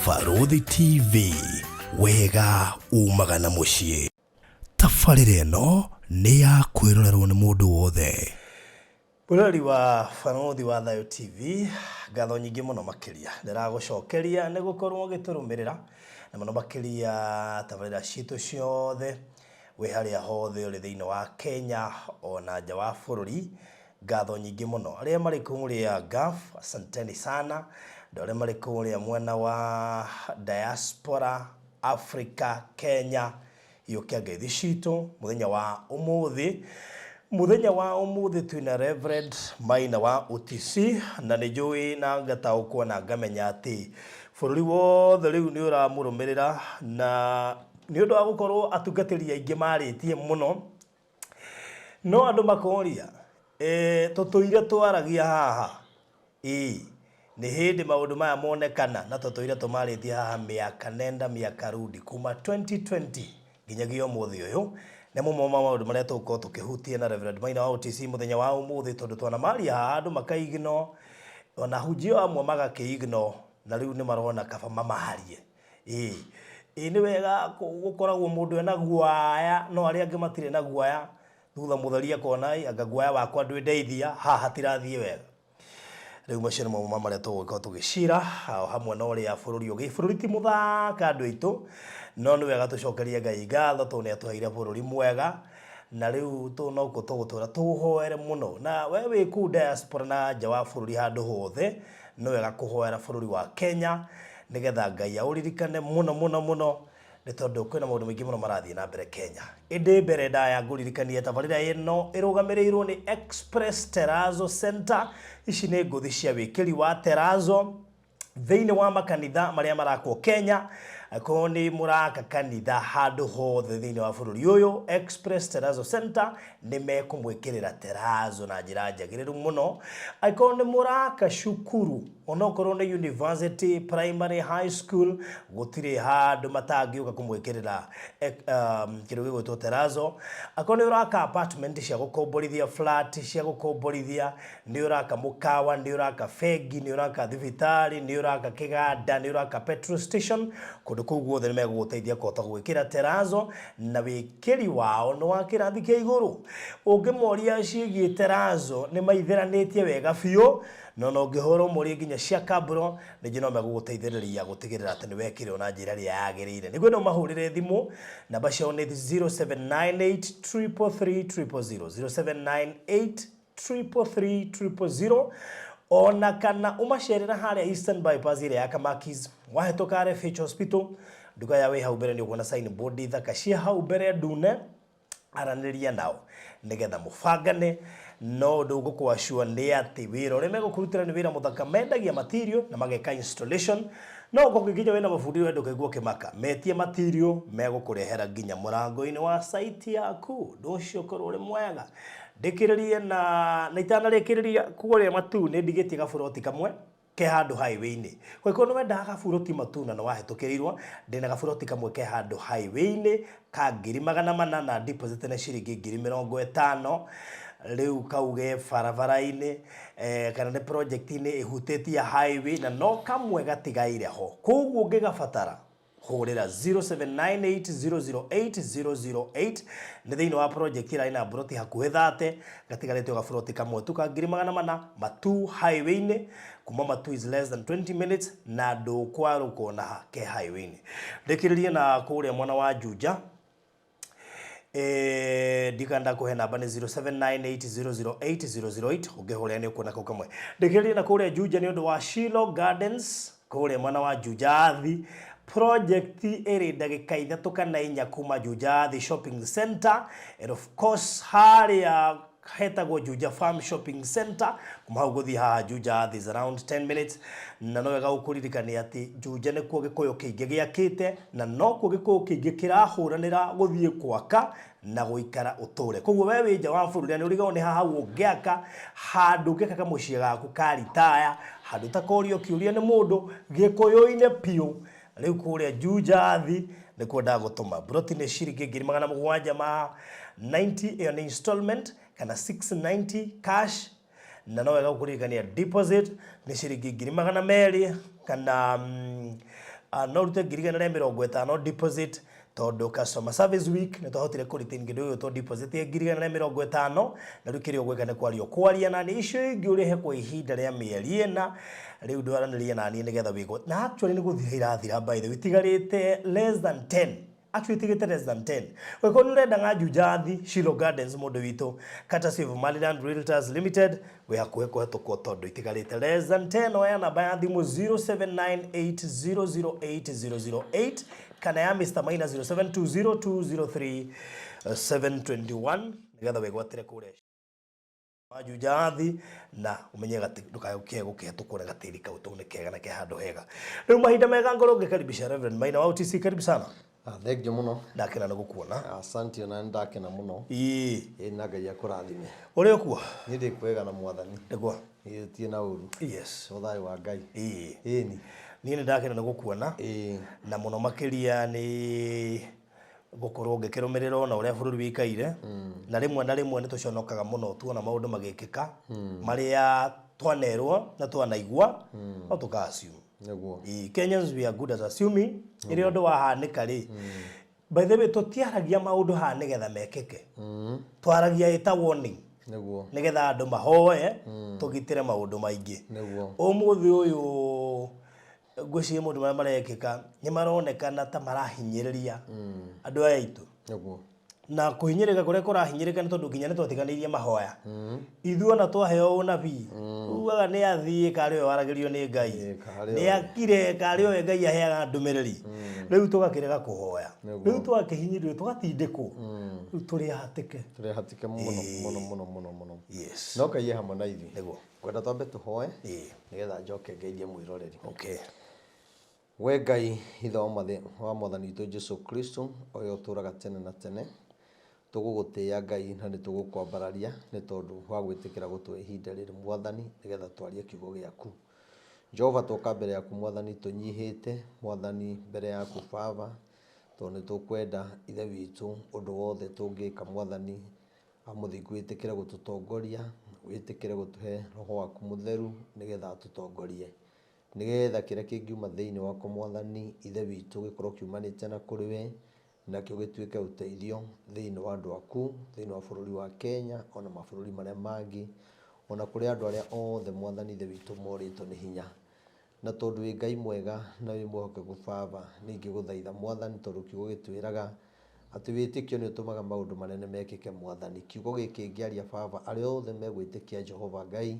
Barũthi TV, wega umaga na mũciĩ. Tabarĩra ĩno nĩ ya kwĩrorerwo nĩ mũndũ wothe. Mwĩroreri wa Barũthi wa Thayũ TV, ngatho nyingĩ mũno makĩria ndĩragũcokeria nĩ gũkorwo ũgĩtũrũmĩrĩra na mũno makĩria tabarĩra citũ ciothe wĩ harĩa hothe ũrĩ thĩinĩ wa Kenya ona nja wa bũrũri. Ngatho nyingĩ mũno arĩa marĩ kũrĩa Gulf, asanteni sana. Andũ arĩa marĩ kũrĩa mwena wa diaspora, Africa, Kenya, Iyũkia ngeithi citũ mũthenya wa ũmũthĩ. Mũthenya wa ũmũthĩ twĩna Reverend Maina wa OTC na nĩ njũĩ na ngataũkwo na ngamenya atĩ bũrũri wothe rĩu nĩ ũramũrũmĩrĩra na nĩ ũndũ wa gũkorwo atungatĩri aingĩ marĩtie mũno no andũ makoria e, tũtũire twaragia haha Ĩĩ, nĩ hĩndĩ maũndũ maya monekana na tũtũire tũmarĩtie haha mĩaka nenda mĩaka rudi kuma 2020 nginyagia ũmũthĩ ũyũ. Nĩ mamwe ma maũndũ marĩa tũgũkorwo tũkĩhutia na Reverend Maina wa OTC mũthenya wa ũmũthĩ tondũ twanamaria haha andũ maka ignore, ona ahunjia amwe magakĩ ignore na rĩu nĩ marona kaba mamaharie. Ĩĩ, ĩĩ nĩ wega gũkoragwo mũndũ ena guaya no arĩa angĩ matirĩ na guaya, thutha mũtheri akona anga guaya wakwa ndwĩndeithia haha hatirathiĩ wega. Rĩu macio nĩ mamwe ma marĩa tũgũgĩkorwo tũgĩcira o hamwe na ũrĩa bũrũri ũgĩ. Bũrũri ti mũthaka andũ aitũ, no nĩ wega tũcokerie Ngai ngatho tondũ nĩ atũheire bũrũri mwega, na rĩu nokuo tũgũtũra tũũhoere mũno. Na we wĩ kũu diaspora na nja wa bũrũri handũ hothe, nĩ wega kũhoera bũrũri wa Kenya, nĩgetha Ngai aũririkane mũno mũno mũno. Nĩ tondũ kwĩna maũndũ maingĩ mũno marathiĩ na mbere Kenya. Ĩndĩ mbere ndaya ngũririkanie tabarĩra ĩno ĩrũgamĩrĩirwo nĩ Express Terrazzo Center. Ici nĩ ngũthi cia wĩkĩri wa terrazzo thĩinĩ wa makanitha marĩa marakwo Kenya. Angĩkorwo nĩ mũraka kanitha handũ hothe thĩinĩ wa bũrũri ũyũ, Express Terrazzo Center nĩ mekũmwĩkĩrĩra terrazzo na njĩra njagĩrĩru mũno. Angĩkorwo nĩ mũraka cukuru, Onokorwo nĩ university, primary, high school, gũtirĩ handũ matangĩũka kũmwĩkĩrĩra kĩndũ gĩgwĩtwo terrazzo. Akorwo nĩ ũraka apartment cia gũkomborithia, flat cia gũkomborithia, nĩ ũraka mũkawa, nĩ ũraka bengi, nĩ ũraka thibitarĩ, nĩ ũraka kĩganda, nĩ ũraka petrol station, kũndũ kũu guothe nĩ megũgũteithia kũhota gwĩkĩra terrazzo na wĩkĩri wao nĩ wa kĩrathi kĩa igũrũ. Ũngĩmoria ciĩgiĩ terrazzo nĩ maithĩranĩtie wega biũ. No na ũngĩhũra ũmorie nginya cia kabro, rĩngĩ no megũgũteithĩrĩria gũtigĩrĩra atĩ nĩ wekĩrwo na njĩra ĩrĩa yagĩrĩire. Nĩguo no ũmahũrĩre thimũ, namba ciao nĩ 0798 333 000, 0798 333 000, ona kana ũmacerere harĩa Eastern Bypass ĩrĩa ya Kamakis, wahĩtũka RFH Hospital, nduka yao ĩ hau mbere nĩ ũkuona sign board thaka ciĩ hau mbere ndune, aranĩria nao nĩgetha mũbangane no ũndũ ngũkũacua nĩ atĩ wĩra ũrĩa megũkũrutĩra nĩ wĩra mũthaka mendagia material na mageka installation no ũkorwo nginya wĩna mabundi we ndũkaigua ũkĩmaka metie material megũkũrehera nginya mũrango-inĩ wa site yaku ũndũ ũcio ũkorwo ũrĩ mwega ndĩkĩrĩrie na na itanarĩkĩrĩria kũrĩa matu nĩ ndigĩtie gaburoti kamwe ke handũ highway-inĩ. Kũngĩkorwo nĩ wendaga gaburoti Matuna na wahĩtũkĩrĩirwo, ndĩna gaburoti kamwe ke handũ highway-inĩ ka 400,000 na deposit nĩ ciringi 50,000. Rĩu kau ge barabara-inĩ kana nĩ project-inĩ ĩhutĩtie highway na no kamwe gatigaire ho. Koguo ũngĩgabatara hũrĩra 0798008008 nĩ thĩinĩ wa project ĩrarĩ na mburoti hakuhĩ thate gatigarĩte o gaburoti kamwe tu ka 400,000 Matuu highway-inĩ kuma Matuu is less than 20 minutes na ndũkwarũka ona ha ke highway-inĩ ndĩkĩrĩrie na kũrĩa mwena wa Juja Eh, ndika ndakũhe namba nĩ 0798008008 ũngĩhũrĩra nĩ ũkuona kau kamwe ndĩkĩrĩrie na kũrĩa Juja nĩ ũndũ wa Shilo Gardens kũrĩa mwena wa Juja Athi project ĩrĩ ndagĩka ithatũ kana inya kuma Juja Athi Shopping Center and of course harĩa hetagwo Juja Farm Shopping Center kuma hau gũthiĩ haha Juja Athi is around 10 minutes na no wega gũkũririkania atĩ Juja nĩkuo gĩkũyũ kĩingĩ gĩakĩte na nokuo gĩkũyũ kĩingĩ kĩrahũranĩra gũthiĩ gwaka na gũikara ũtũre koguo we wĩ nja wa bũrũri na nĩ ũrigagwo nĩ haha ũngĩaka handũ ũngĩaka kamũciĩ gaku ka ritaya handũ ũtakorio kĩũria nĩ mũndũ gĩkũyũ-inĩ biũ rĩu kũrĩa Juja Athi nĩkuo ndagũtũma broti nĩ ciringi 790,000 ĩyo nĩ installment kana 690 cash na no wega gũkũririkania deposit nĩ ciringi 200,000 kana No rute 150,000 deposit tondu customer service week nĩ twahotire kũ retain kĩndũ gĩgwĩtwo deposit ya 150,000, na rĩu kĩrĩa ũgwĩka nĩ kwaria kwaria na niĩ, icio ingĩ ũrĩhe kwa ihinda rĩa mĩeri 4. Rĩu ndwaranĩrie na niĩ nĩgetha wĩgwo na actually nĩ gũthira irathira. By the way, itigarĩte less than 10, actually itigĩte less than 10. Ũngĩkorwo nĩ ũrenda Ng'anju Njathi Shilo Gardens, mũndũ witũ, courtesy of Maryland Realtors Limited, wĩ hakuhĩ kũhetũkwo tondũ itigarĩte less than 10. Oya namba ya thimũ 0798008008 kana ya Mr. Maina 0720203721 nĩgetha wĩgwatĩre kũrĩa Ng'anju Njathi na umenye gati ndũkae gũkĩhetũkwo nĩ gatĩri kau tondũ nĩ kega na ke handũ hega. Rĩu mahinda mega ngorwo ngĩkaribisha Reverend Maina wa UTC. Karibu sana. Ah, thank you mũno. Ndakena nĩ gũkuona. Asante, ona nĩ ndakena mũno. Ĩ na Ngai akũrathime. Ũrĩ okuo? Niĩ ndĩ kwega na Mwathani. Nĩguo. Niĩ tirĩ na ũru. No thayũ wa Ngai. Ĩni. Niĩ nĩ ndakena nĩ gũkuona na mũno makĩria nĩ gũkorwo ngĩkĩrũmĩrĩra ona ũrĩa bũrũri wĩikaire, na rĩmwe na rĩmwe nĩ tũconokaga mũno tuona maũndũ magĩkĩka marĩa twanerwo na twanaigua, no tũka assume. Ĩĩ, Kenyans, we are good at assuming. Rĩrĩa ũndũ wahanĩka rĩ, by the way, tũtiaragia maũndũ haha nĩgetha mekĩke, twaragia ĩta warning nĩgetha andũ mahoe tũgitĩre maũndũ maingĩ. Ũmũthĩ ũyũ ngwĩciria maũndũ marĩa marekĩka nĩ maronekana ta marahinyĩrĩria andũ aya aitũ, na kũhinyĩrĩka kũrĩa kũrahinyĩrĩka nĩ tondũ nginya nĩ twatiganĩirie mahoya. Ithuĩ ona twaheo ũnabii ugaga nĩ athiĩ karĩ we waragĩrio nĩ Ngai, Ĩĩ, karĩ nĩ akire karĩ we Ngai aheaga ndũmĩrĩri, rĩu tũgakĩrega kũhoya, rĩu tũgakĩhinyĩrĩrio, tũgatindĩkwo, rĩu tũrĩ ahatĩke. Tũrĩ hatĩke mũno mũno mũno mũno mũno. No Ngai e hamwe na ithuĩ. Ngwenda twambe tũhoe nĩgetha njoke ngeithie mwĩroreri. We Ngai ithe wa Mwathani witũ Jesu Kristo, ũrĩa ũtũũraga tene na tene, tũgũgũtĩĩa Ngai na nĩ tũgũkwambararia nĩ tondũ wa gwĩtĩkĩra gũtũhe ihinda rĩrĩ, Mwathani, nĩgetha twarie kiugo gĩaku. Jehova, twoka mbere yaku, Mwathani, tũnyihĩte, Mwathani, mbere yaku, Baba, tondũ nĩ tũkwenda, Ithe witũ, ũndũ wothe tũngĩka, Mwathani wa mũthingu, wĩtĩkĩre gũtũtongoria, wĩtĩkĩre gũtũhe Roho waku Mũtheru nĩgetha atũtongorie, nĩgetha kĩrĩa kĩngiuma thĩinĩ wakwa, Mwathani Ithe witũ, gĩkorwo kiumanĩte na kũrĩ we, nakĩo gĩtuĩke ũteithio thĩinĩ wa andũ aku, thĩinĩ wa bũrũri wa Kenya ona mabũrũri marĩa mangĩ, ona kũrĩ andũ arĩa othe, Mwathani Ithe witũ, morĩtwo nĩ hinya. Na tondũ wĩ Ngai mwega na wĩ mwĩhokeku, Baba, ningĩgũthaitha, Mwathani, tondũ kiugo gĩtwĩraga atĩ wĩtĩkio nĩ ũtũmaga maũndũ manene mekĩke. Mwathani, kiugo gĩkĩ ngĩaria, Baba, arĩa othe megwĩtĩkia, Jehova Ngai,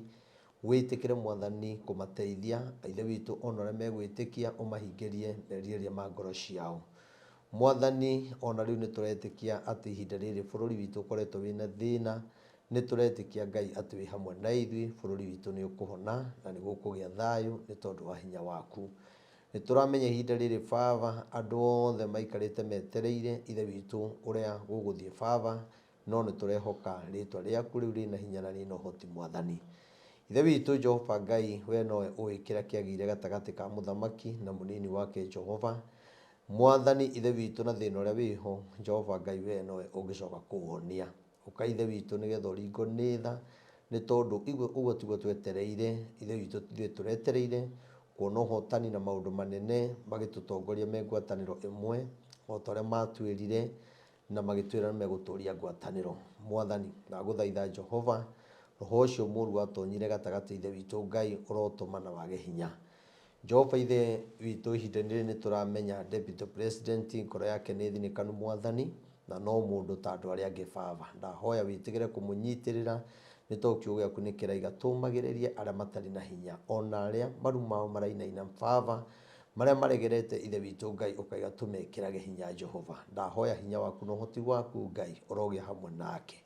wĩtĩkĩre, Mwathani, kũmateithia, Ithe witũ, ona ũrĩa megwĩtĩkia ũmahingĩrie merirĩria ma ngoro ciao. Mwathani, ona rĩu nĩ tũretĩkia atĩ ihinda rĩrĩ bũrũri witũ ũkoretwo wĩna thĩna, nĩ tũretĩkia, Ngai, atĩ wĩ hamwe na ithuĩ, bũrũri witũ nĩ ũkũhona na nĩ gũkũgĩa thayũ nĩ tondũ wa hinya waku. Nĩ tũramenya ihinda rĩrĩ, Baba, andũ othe maikarĩte metereire, Ithe witũ, ũrĩa gũgũthiĩ, Baba, no nĩ tũrehoka rĩtwa rĩaku rĩu rĩna hinya na rĩna ũhoti. Mwathani Ithe witũ, Jehova Ngai, we nowe ũĩ kĩrĩa kĩagĩire gatagatĩ ka mũthamaki na mũnini wake, Jehova Mwathani Ithe witũ, na thĩna ũrĩa wĩho, Jehova Ngai, we nowe ũngĩcoka kũũhonia. Ũka, Ithe witũ, nĩgetha ũringwo nĩ tha, nĩ tondũ ũguo tiguo twetereire. Ithe witũ, ithuĩ tũretereire kuona ũhotani na maũndũ manene magĩtũtongoria me ngwatanĩro ĩmwe o ta ũrĩa matwĩrire na magĩtwĩra nĩ megũtũria ngwatanĩro. Mwathani, ndagũthaitha, Jehova, roho ũcio mũũru watonyire gatagatĩ, Ithe witũ Ngai, ũrotũma na wage hinya. Jehova Ithe witũ, ihinda-inĩ rĩrĩ nĩ tũramenya Deputy President ngoro yake nĩ thinĩkanu, Mwathani, na no mũndũ ta andũ arĩa angĩ. Baba, ndahoya wĩtĩkĩre kũmũnyitĩrĩra, nĩ tondũ kiugo gĩaku nĩ kĩraiga tũmagĩrĩrie arĩa matarĩ na hinya, ona arĩa maru mao marainaina, Baba, marĩa maregerete, Ithe witũ Ngai, ũkaiga tũmekĩrage hinya. Jehova, ndahoya hinya waku na ũhoti waku, Ngai, ũrogĩa hamwe nake,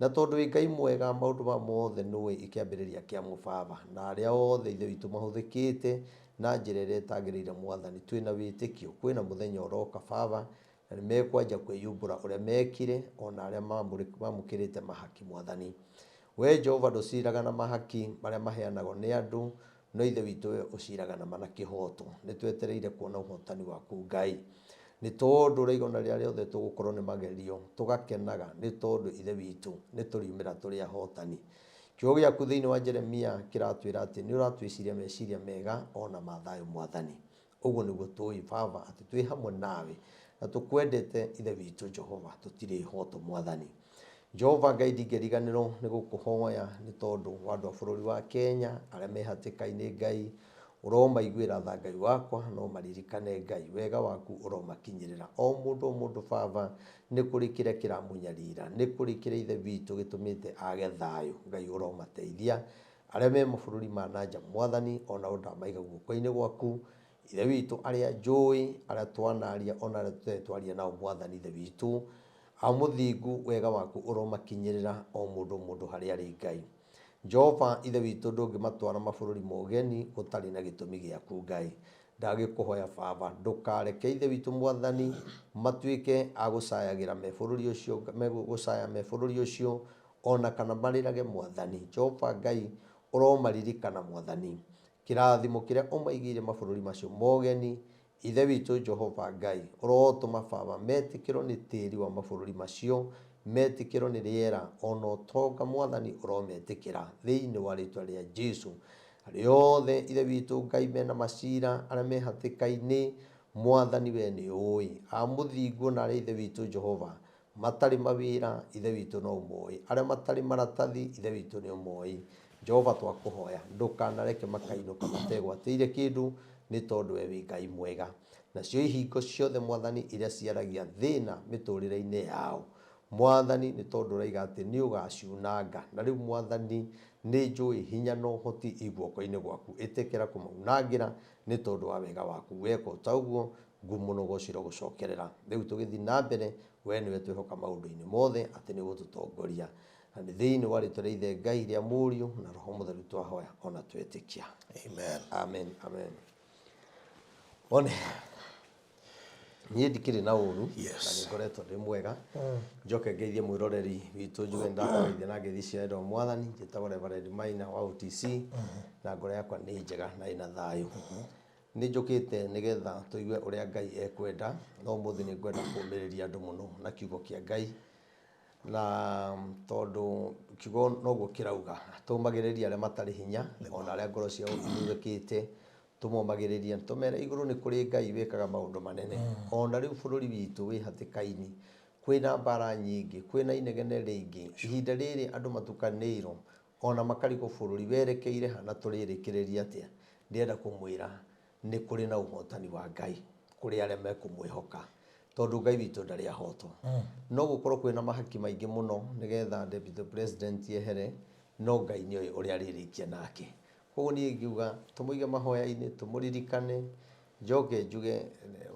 na tondũ wĩ Ngai mwega, maũndũ ma mothe nĩũĩ ikĩambĩrĩria kĩamo, Baba, na arĩa othe, Ithe witũ, mahũthĩkĩte na njĩra ĩrĩa ĩtagĩrĩire, Mwathani, twĩna wĩtĩkio kwĩna mũthenya ũroka, Baba, na nĩ mekwanja kwĩyumbũra ũrĩa mekire, ona arĩa mamũkĩrĩte mahaki. Mwathani, we Jehova ndũciraga na mahaki marĩa maheanagwo nĩ andũ, no Ithe witũ, we ũciraga na ma na kĩhoto. Nĩ twetereire kuona ũhotani waku, Ngai, nĩ tondũ ũraiga ona rĩrĩa rĩothe tũgũkorwo nĩ magerio tũgakenaga, nĩ tondũ, Ithe witũ, nĩ tũriumĩra tũrĩ ahotani. Kiugo gĩaku thĩinĩ wa Jeremia kĩratwĩra atĩ nĩ ũratwĩciria meciria mega ona ma thayũ. Mwathani, Ũguo nĩguo tũĩ Baba atĩ twĩ hamwe nawe na tũkwendete Ithe witũ Jehova, tũtirĩ hoto Mwathani. Jehova Ngai, ndingĩriganĩrwo nĩ gũkũhoya nĩ tondũ wa andũ a bũrũri wa Kenya arĩa me hatĩka-inĩ. Ngai, ũromaiguĩra tha Ngai wakwa, no maririkane Ngai, wega waku ũromakinyĩrĩra o mũndũ o mũndũ. Baba, nĩ kũrĩ kĩrĩa kĩramũnyarira, nĩ kũrĩ kĩrĩa Ithe witũ gĩtũmĩte age thayũ. Ngai, ũromateithia arĩa me mabũrũri ma nanja Mwathani, onao ndamaiga guoko-inĩ gwaku Ithe witũ, arĩa njũĩ, arĩa twanaria, ona arĩa tũtarĩ twaria nao Mwathani. Ithe witũ a mũthingu, wega waku ũromakinyĩrĩra o mũndũ o mũndũ harĩa arĩ. Ngai Jehova Ithe witũ, ndũngĩmatwara mabũrũri mogeni gũtarĩ na gĩtũmi gĩaku. Ngai, ndagĩkũhoya Baba, ndũkareke Ithe witũ Mwathani matuĩke a gũcayagĩra me bũrũri ũcio, megũcaya me bũrũri ũcio, ona kana marĩrage Mwathani. Jehova Ngai, ũromaririkana Mwathani, kĩrathimo kĩrĩa ũmaigĩire mabũrũri macio mogeni. Ithe witũ Jehova Ngai, ũrotũma Baba metĩkĩrwo nĩ tĩri wa mabũrũri macio, metĩkĩrwo nĩ rĩera, ona ũtonga Mwathani ũrometĩkĩra thĩinĩ wa rĩtwa rĩa Jesu. Arĩa othe Ithe witũ Ngai mena macira, arĩa me hatĩka-inĩ Mwathani, we nĩ ũĩ. A mũthingu na arĩa Ithe witũ Jehova matarĩ mawĩra, Ithe witũ no ũmoĩ. Arĩa matarĩ maratathi, Ithe witũ nĩ ũmoĩ. Jehova, twakũhoya ndũkanareke makainũka mategwatĩire kĩndũ, nĩ tondũ we wĩ Ngai mwega. Nacio ihingo ciothe Mwathani iria ciaragia thĩna mĩtũrĩre-inĩ yao Mwathani, nĩ tondũ ũraiga atĩ nĩ ũgaciunanga, na rĩu Mwathani nĩ njũĩ hinya na ũhoti i guoko-inĩ gwaku. Ĩtĩkĩra kũmaunangĩra nĩ tondũ wa wega waku. Weka o ta ũguo, ngumo na ũgoci gũcokerera. Rĩu tũgĩthiĩ na mbere, we nĩwe twĩhoka maũndũ-inĩ mothe atĩ nĩ ũgũtũtongoria, na nĩ thĩinĩ wa rĩtwa rĩa Ithe Ngai, rĩa Mũriũ na Roho Mũtheru twahoya ona twetĩkia. Amen. Amen, amen. One niĩ ndikĩrĩ na ũru na nĩ ngoretwo ndĩ mwega. Njoke ngeithie mwĩroreri witũ, njuge nĩndakũgeithia na ngeithi cia wendo wa Mwathani. Njĩtagwo Reverend Maina wa OTC, na ngoro yakwa nĩ njega na ĩna thayũ. Nĩ njũkĩte nĩgetha tũigue ũrĩa Ngai ekwenda, no ũmũthĩ nĩ ngwenda kũũmĩrĩria andũ mũno na kiugo kĩa Ngai, na tondũ kiugo noguo kĩrauga, tũmagĩrĩrie arĩa matarĩ hinya, ona arĩa ngoro ciao ithuthĩkĩte, tũmomagĩrĩrie, tũmere igũrũ nĩ kũrĩ Ngai wĩkaga maũndũ manene. Ona rĩu bũrũri witũ wĩ hatĩka-inĩ, kwĩna mbara nyingĩ, kwĩna inegene rĩingĩ, ihinda rĩrĩ andũ matukanĩirwo, ona makarigwo bũrũri werekeire ha na tũrĩrĩkĩrĩria atĩa. Ndĩrenda kũmwĩra nĩ kũrĩ na ũhotani wa Ngai kũrĩ arĩa mekũmwĩhoka, tondũ Ngai witũ ndarĩ ahotwo. No gũkorwo kwĩna mahaki maingĩ mũno nĩgetha Deputy President ehere, no Ngai nĩoĩ ũrĩa arĩrĩkia nake. Koguo niĩ ingiuga tũmũige mahoya-inĩ, tũmũririkane. Njoke njuge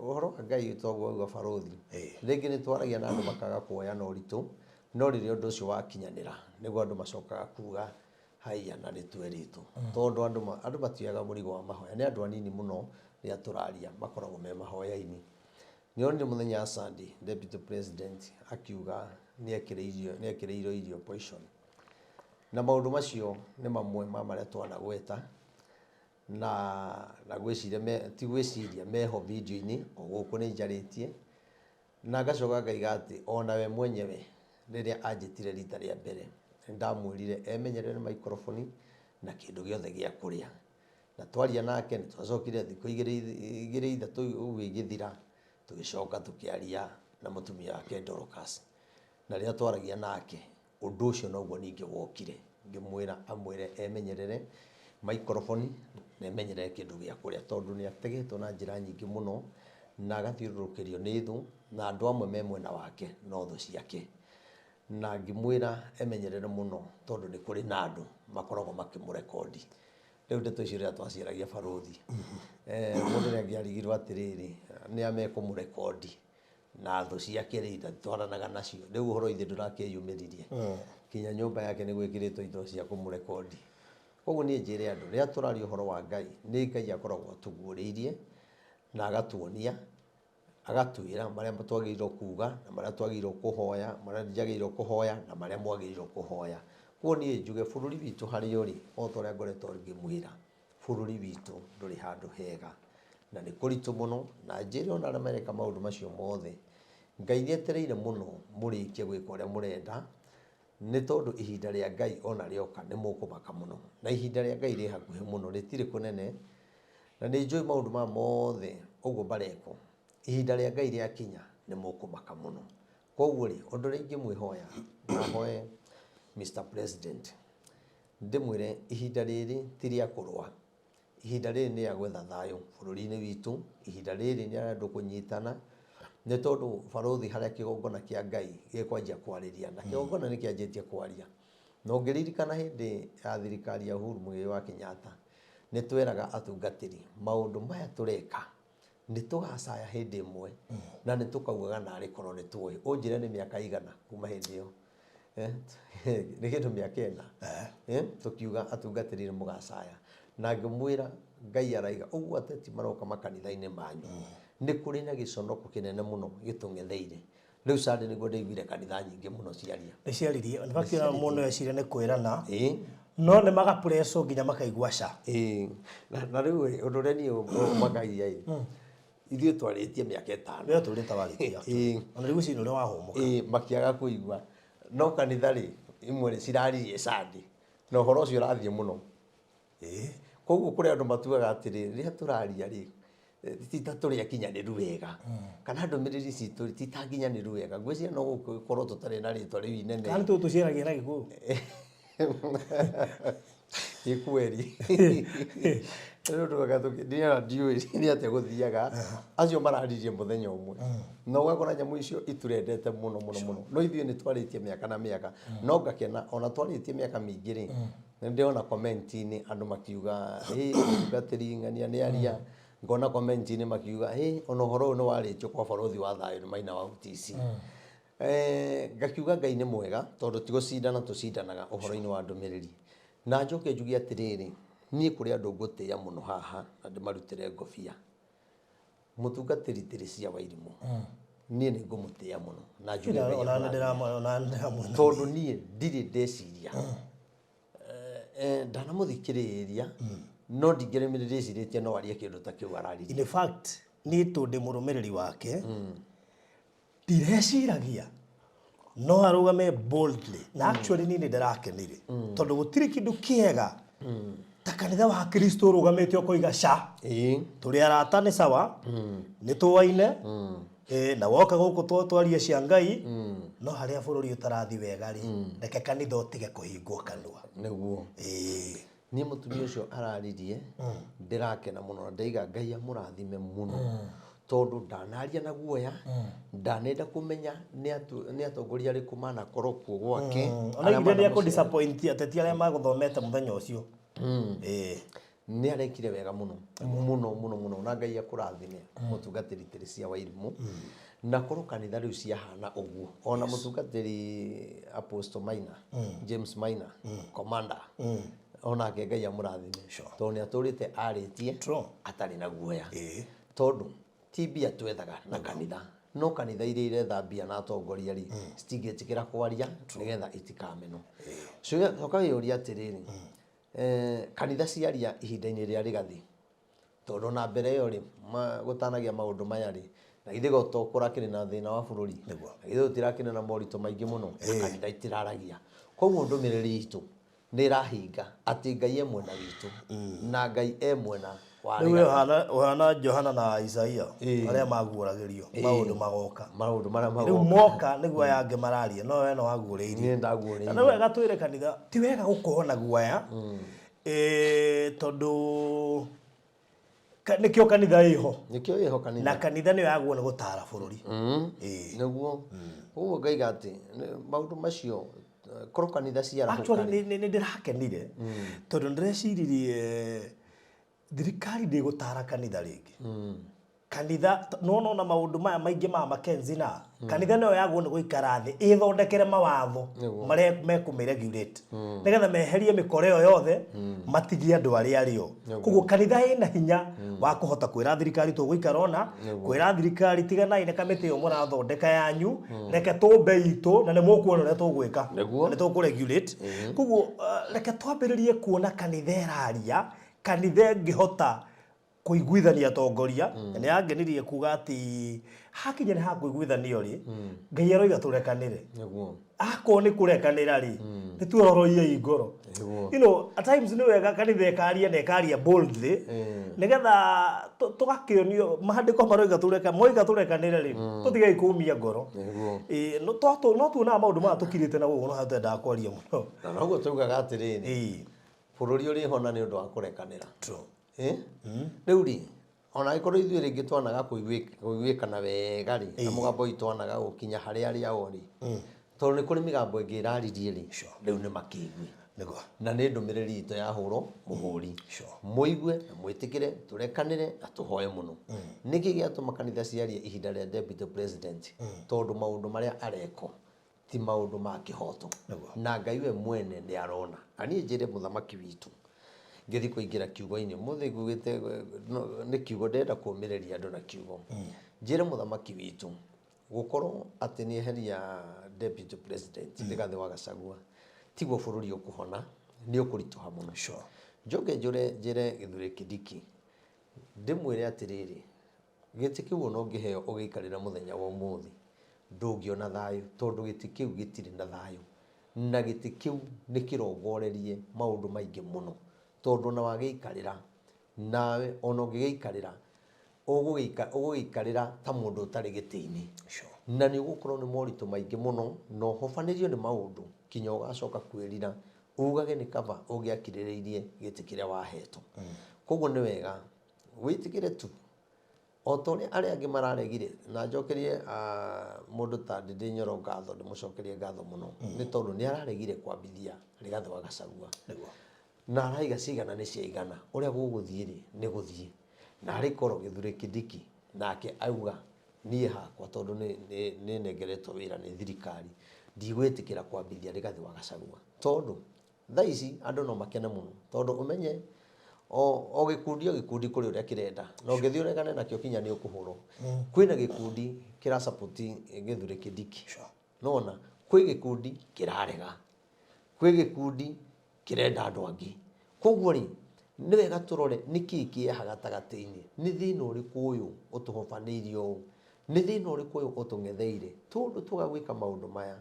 ũhoro wa Ngai toguo wauga barũthi, rĩngĩ nĩ twaragia na andũ makaga kuoya na ũritũ, no rĩrĩa ũndũ ũcio wakinyanĩra nĩguo andũ macokaga kuga haiya na nĩ twerĩtwo, tondũ andũ matioyaga mũrigo wa mahoya. Nĩ andũ anini mũno rĩrĩa tũraria makoragwo me mahoya-inĩ. Nĩonire mũthenya wa Sunday Deputy President akiuga nĩ ekĩrĩirwo irio poison, na maũndũ macio nĩ mamwe ma marĩa twanagweta na gwĩciria ti gwĩciria meho video-inĩ o gũkũ nĩ njarĩtie, na ngacoka ngaiga atĩ ona we mwenyewe rĩrĩa anjĩtire rita rĩa mbere nĩndamwĩrire emenyerere microphone na kĩndũ gĩothe gĩa kũrĩa, na twaria nake nĩ twacokire thikũ igĩrĩ ithatũ ũguo igĩthira, tũgĩcoka tũkĩaria na mũtumia wake Dorcas, na rĩrĩa twaragia nake ũndũ ũcio noguo ningĩ wokire, ngĩmwĩra amwĩre emenyerere microphone na emenyerere kĩndũ gĩa kũrĩa, tondũ nĩ ategetwo na njĩra nyingĩ mũno na agathiũrũrũkĩrio nĩ thũ, na andũ amwe me mwena wake no thũ ciake, na ngĩmwĩra emenyerere mũno tondũ nĩ kũrĩ na andũ makoragwo makĩmũrekondi. Rĩu ndeto icio rĩrĩa twaciaragia barũthi, mũndũ nĩ angĩarigirwo atĩrĩrĩ, nĩ a mekũmũrekondi na thũ ciake rĩ ndatwaranaga nacio. Rĩu ũhoro ithe ndũrakĩyumĩririe, kinya nyũmba yake nĩ gwĩkĩrĩtwo indo cia kũmũrekondi. Koguo niĩ njĩre andũ, rĩrĩa tũraria ũhoro wa Ngai, nĩ Ngai akoragwo atũguũrĩirie na agatuonia, agatwĩra marĩa twagĩrĩirwo kuga na marĩa twagĩrĩirwo kũhoya, marĩa njagĩrĩirwo kũhoya na marĩa mwagĩrĩirwo kũhoya. Koguo niĩ njuge bũrũri witũ harĩa ũrĩ, o ta ũrĩa ngoretwo ngĩmwĩra, bũrũri witũ ndũrĩ handũ hega na nĩ kũritũ mũno, na njĩre ona arĩa mareka maũndũ macio mothe, Ngai nĩ etereire mũno mũrĩkie gwĩka ũrĩa mũrenda, nĩ tondũ ihinda rĩa Ngai ona rĩoka nĩ mũkũmaka mũno, na ihinda rĩa Ngai rĩ hakuhĩ mũno, rĩtirĩ kũnene. Na nĩ njũĩ maũndũ maya mothe ũguo marekwo, ihinda rĩa Ngai rĩakinya nĩ mũkũmaka mũno. Koguo rĩ, ũndũ ũrĩa ingĩmwĩhoya, na hoe Mr President, ndĩmwĩre ihinda rĩrĩ ti rĩa kũrũa, ihinda rĩrĩ nĩ rĩa gwetha thayũ bũrũri-inĩ witũ, ihinda rĩrĩ nĩ rĩa andũ kũnyitana, nĩ tondũ barũthi harĩa kĩgongona kĩa Ngai gĩkwanjia kwarĩria, na kĩgongona nĩ kĩanjĩtie kwaria. Na ũngĩririkana hĩndĩ ya thirikari ya Uhuru Muigai wa Kenyatta, nĩ tweraga atungatĩri maũndũ maya tũreka nĩ tũgacaya hĩndĩ ĩmwe na nĩ tũkaugaga narĩ korwo nĩ tũĩ. Ũnjĩre nĩ mĩaka igana kuma hĩndĩ ĩyo? Nĩ kĩndũ mĩaka ĩna. Tũkiuga atungatĩri nĩ mũgacaya. Na ngĩmwĩra Ngai araiga ũguo ateti maroka makanitha-inĩ manyu. Nĩ kũrĩ na gĩconoko kĩnene mũno gĩtũng'etheire. Rĩu Sunday nĩguo ndaiguire kanitha nyingĩ mũno ciaria. Nĩ ciaririe. In fact ona mũndũ eciria nĩ kwĩrana. No nĩ magapurecwo nginya makaigua ca. Ĩĩ. Na rĩu ĩ, ũndũ ũrĩa niĩ ũmakagia ĩ, ithuĩ twarĩtie mĩaka ĩtano. We ũtũrĩte warĩtie. Ona rĩu ũcio ũrĩa wahũmũka. Ĩĩ, makĩaga kũigua. No kanitha rĩ, imwe rĩ, ciraririe Sunday. Na ũhoro ũcio ũrathiĩ mũno. Koguo kũrĩ andũ matuaga atĩrĩ, rĩrĩa tũraria rĩ, ti ta tũrĩ akinyanĩru wega, kana ndũmĩrĩri citũ rĩ, ti ta nginyanĩru wega. Ngwĩciria no gũkorwo tũtarĩ na rĩtwa rĩu inene. Kana nĩ tũciaragia na Gĩkũyũ? Ĩ kweli. Nĩ ũndũ wega niĩ ona ndiũĩ nĩ atĩa gũthiaga. Acio mararirie mũthenya ũmwe. Na ũgakora nyamũ icio iturendete mũno mũno mũno. No ithuĩ nĩ twarĩtie mĩaka na mĩaka. No ngakena ona twarĩtie mĩaka mĩingĩ rĩ, nĩ ndĩrona comment-inĩ andũ makiuga, hĩ mũtungatĩri ng'ania nĩ aria. Ngona comment-inĩ makiuga, hĩ ona ũhoro ũyũ nĩ warĩtio kwa barũthi wa thayũ nĩ Maina wa UTC. Ngakiuga Ngai nĩ mwega tondũ ti gũcindana tũcindanaga ũhoro-inĩ wa ndũmĩrĩri. Na njoke njuge atĩrĩrĩ, niĩ kũrĩ andũ ngũtĩĩa mũno haha na ndĩmarutĩre ngobia. Mũtungatĩri Teresia Wairimũ, niĩ nĩ ngũmũtĩĩa mũno na njuge Ngai amũrathime. Tondũ niĩ ndirĩ ndeciria, ndanamũthikĩrĩria no ndingĩremire ndĩcirĩtie no arie kĩndũ ta kĩu araririe. In fact, niĩ tondũ ndĩ mũrũmĩrĩri wake, Ndireciragia no arũgame boldly na actually niĩ nĩ ndĩrakenire tondũ gũtirĩ kĩndũ kĩega ta kanitha wa Kristo ũrũgamĩte ũkoiga ca tũrĩ arata nĩ sawa nĩ tũaine na woka gũkũ twarie cia Ngai no harĩa bũrũri ũtarathi wega rĩ reke kanitha ũtige kũhingwo kanua. Nĩguo. Niĩ mũtumia ũcio araririe ndĩrakena mũno na ndaiga Ngai amũrathime mũno tondũ ndanaria na guoya, ndanenda kũmenya nĩ atongoria arĩkũ manakorwo kuo gwake. Ona arĩa ithe nĩ manamũcera. disappoint ateti arĩa magũthomete mũthenya ũcio. Nĩ arekire wega mũno mũno mũno mũno na Ngai akũrathime mũtungatĩri Teresia Wairimũ. Na korwo kanitha rĩu ciahana ũguo ona mũtungatĩri Apostle Maina, James Maina, Commander, onake Ngai amũrathime tondũ nĩ atũrĩte arĩtie atarĩ na guoya. Tondũ ti mbia twethaga na kanitha, no kanitha iria iretha mbia na atongoria rĩ, citingĩtĩkĩra kwaria nĩgetha itikamenwo. Coka wĩyũrie atĩrĩrĩ, kanitha ciaria ihinda-inĩ rĩa Rigathi, tondũ ona mbere ĩyo rĩ, gũtanagĩa maũndũ maya rĩ, na githĩ to kũrakĩrĩ na thĩna wa bũrũri? Na githĩ gũtirakĩrĩ na moritũ maingĩ mũno? Na kanitha itiraragia. Koguo ndũmĩrĩri itũ nĩ ĩrahinga atĩ Ngai e mwena witũ na Ngai e mwena wa Rĩu we ũhana ũhana Johana na Isaia arĩa maguũragĩrio maũndũ magoka. Maũndũ marĩa Rĩu magoka. moka nĩguo aya angĩ mararia no we no waguũrĩirio. Niĩ ndaguũrĩirio. Na nĩ wega twĩre kanitha ti wega gũkorwo na guoya tondũ nĩkĩo kanitha ĩho. Nĩkĩo ĩho kanitha. Na kanitha nĩyo yagĩrĩirwo nĩ gũtara bũrũri. Nĩguo. Ũguo ngaiga atĩ maũndũ macio korwo kanitha ciarahũka Actually nĩ ndĩrakenire tondũ ndĩreciririe thirikari ndĩgũtara kanitha rĩngĩ. Kanitha nĩwona ona maũndũ maya maingĩ ma Mackenzie na kanitha nĩyo yagwo nĩ gũikara thĩ ĩthondekere mawatho marĩa mekũmĩ regulate nĩgetha meherie mĩkora ĩyo yothe matigie andũ arĩa arĩo. Koguo kanitha ĩna hinya wa kũhota kwĩra thirikari tũgũikara ũna, kwĩra thirikari tiganai na kamĩtĩ ĩyo mũrathondeka yanyu, reke tũmbe itũ na nĩ mũkuona ũrĩa tũgwĩka na nĩ tũkũ regulate. Koguo reke twambĩrĩrie kuona kanitha ĩraria, kanitha ĩngĩhota. Kũiguithania atongoria na nĩ yangenirie kuga atĩ hakinya nĩ ha kũiguithanio rĩ, Ngai aroiga tũrekanĩre. Akorwo nĩ kũrekanĩra rĩ, nĩ tuororoiei ngoro. At times nĩ wega kanitha ĩkaria na ĩkaria boldly, nĩgetha tũgakĩonio maandĩko maroiga tũreka moiga tũrekanĩre rĩ, tũtigei kũmia ngoro. Ĩĩ, no tuonaga maũndũ maya tũkirĩte na gũkũ no harĩa twendaga kwaria mũno. Na noguo tugaga atĩrĩrĩ, bũrũri ũrĩhona nĩ ũndũ wa kũrekanĩra. Rĩu rĩ, ona angĩkorwo ithuĩ rĩngĩ twanaga kũiguĩkana wega rĩ, na mũgambo witũ wanaga gũkinya harĩ arĩa o rĩ, tondũ nĩ kũrĩ mĩgambo ĩngĩ ĩraririe rĩ, rĩu nĩ makĩigue. Na nĩ ndũmĩrĩri itũ yahũrwo mũhũri. Mũigue na mwĩtĩkĩre, tũrekanĩre na tũhoe mũno. Nĩkĩ gĩatũma kanitha ciarie ihinda rĩa deputy president? Tondũ maũndũ marĩa arekwo ti maũndũ ma kĩhoto. Na Ngai we mwene nĩ arona. Na niĩ njĩre mũthamaki witũ, ngĩthiĩ kũingĩra kiugo-inĩ, ũmũthĩ ngugĩte nĩ kiugo, ndĩrenda kũũmĩrĩria andũ na kiugo. Njĩre mũthamaki witũ, gũkorwo atĩ nĩ eheria deputy president Rigathĩ wa Gachagua, tiguo bũrũri ũkũhona, nĩ ũkũritũha mũno. Njoke njũre njĩre Kithure Kindiki, ndĩmwĩre atĩrĩrĩ, gĩtĩ kĩu ona ũngĩheo ũgĩikarĩra mũthenya wa ũmũthĩ, ndũngĩona thayũ, tondũ gĩtĩ kĩu gĩtirĩ na thayũ. Na gĩtĩ kĩu nĩ kĩrongorerie maũndũ maingĩ mũno, tondũ ona wagĩikarĩra, nawe ona ũngĩgĩikarĩra, ũgũgĩikarĩra ta mũndũ ũtarĩ gĩtĩ-inĩ. Na nĩ ũgũkorwo nĩ moritũ maingĩ mũno, na ũhobanĩrio nĩ maũndũ, kinya ũgacoka kwĩrira, ugage nĩ kaba ũngĩakirĩrĩirie gĩtĩ kĩrĩa wahetwo. Koguo nĩ wega wĩtĩkĩre tu o ta ũrĩa arĩa angĩ mararegire, na njokerie mũndũ ta Ndindi Nyoro ngatho, ndĩmũcokerie ngatho mũno, nĩ tondũ nĩ araregire kwambithia Rigathĩ wa Gachagua. Na araiga cigana nĩ ciaigana, ũrĩa gũgũthiĩ rĩ nĩ gũthiĩ. Na arĩ korwo Kithure Kindiki nake auga niĩ hakwa tondũ nĩ nengeretwo wĩra nĩ thirikari, ndigwĩtĩkĩra kwambithia Rigathĩ wa Gachagua, tondũ thaa ici andũ no makene mũno, tondũ ũmenye o gĩkundi o gĩkundi kũrĩ ũrĩa kĩrenda, na ũngĩthiĩ ũregane nakĩo kinya nĩ ũkũhũrwo. Kwĩna gĩkundi kĩra support Kithure Kindiki. Nona kwĩ gĩkundi kĩrarega, kwĩ gĩkundi kĩrenda andũ angĩ. Koguo rĩ, nĩ wega tũrore nĩkĩĩ kĩaha gatagatĩ-inĩ, nĩ thĩna ũrĩkũ ũyũ ũtũhobanĩirie ũũ, nĩ thĩna ũrĩkũ ũyũ ũtũng'etheire, tondũ twaga gwĩka maũndũ maya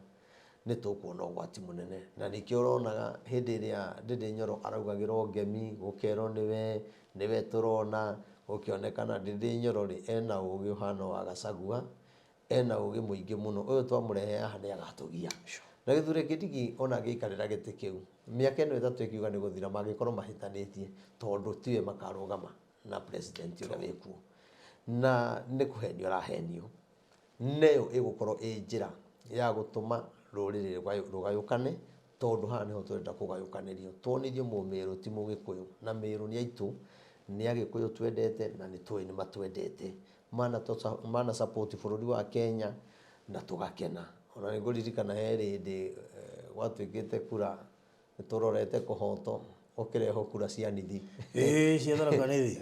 nĩ tũkuona ũgwati mũnene. Na nĩkĩo ũronaga hĩndĩ ĩrĩa Ndindi Nyoro araugagĩrwo ngemi, gũkerwo nĩwe, nĩwe tũrona, gũkĩonekana Ndindi Nyoro rĩ, ena ũgĩ ũhana wa Gachagua, ena ũgĩ mũingĩ mũno, ũyũ twamũrehe haha nĩ agatũgia. Na Kithure Kindiki ona angĩikarĩra gĩtĩ kĩu, mĩaka ĩno ĩtatũ ĩkiuga nĩ gũthira, mangĩkorwo mahĩtanĩtie, tondũ tiwe makarũgama na president ũrĩa wĩkuo. Na nĩ kũhenio arahenio. Neyo ĩgũkorwo ĩ njĩra ya gũtũma rũrĩrĩ rũgayũkane, tondũ haha nĩho tũrenda kũgayũkanĩrio. Tuonithio Mũmĩrũ ti Mũgĩkũyũ, na Mĩrũ nĩ aitũ, nĩ Agĩkũyũ twendete, na nĩ tũĩ nĩ matwendete. Mana support bũrũri wa Kenya na tũgakena. Ona nĩ ngũririkana he hĩndĩ gwatuĩkĩte kura nĩ tũrorete kũhotwo, gũkĩrehwo kura cia nithi. Ĩĩ, cia Tharaka Nithi.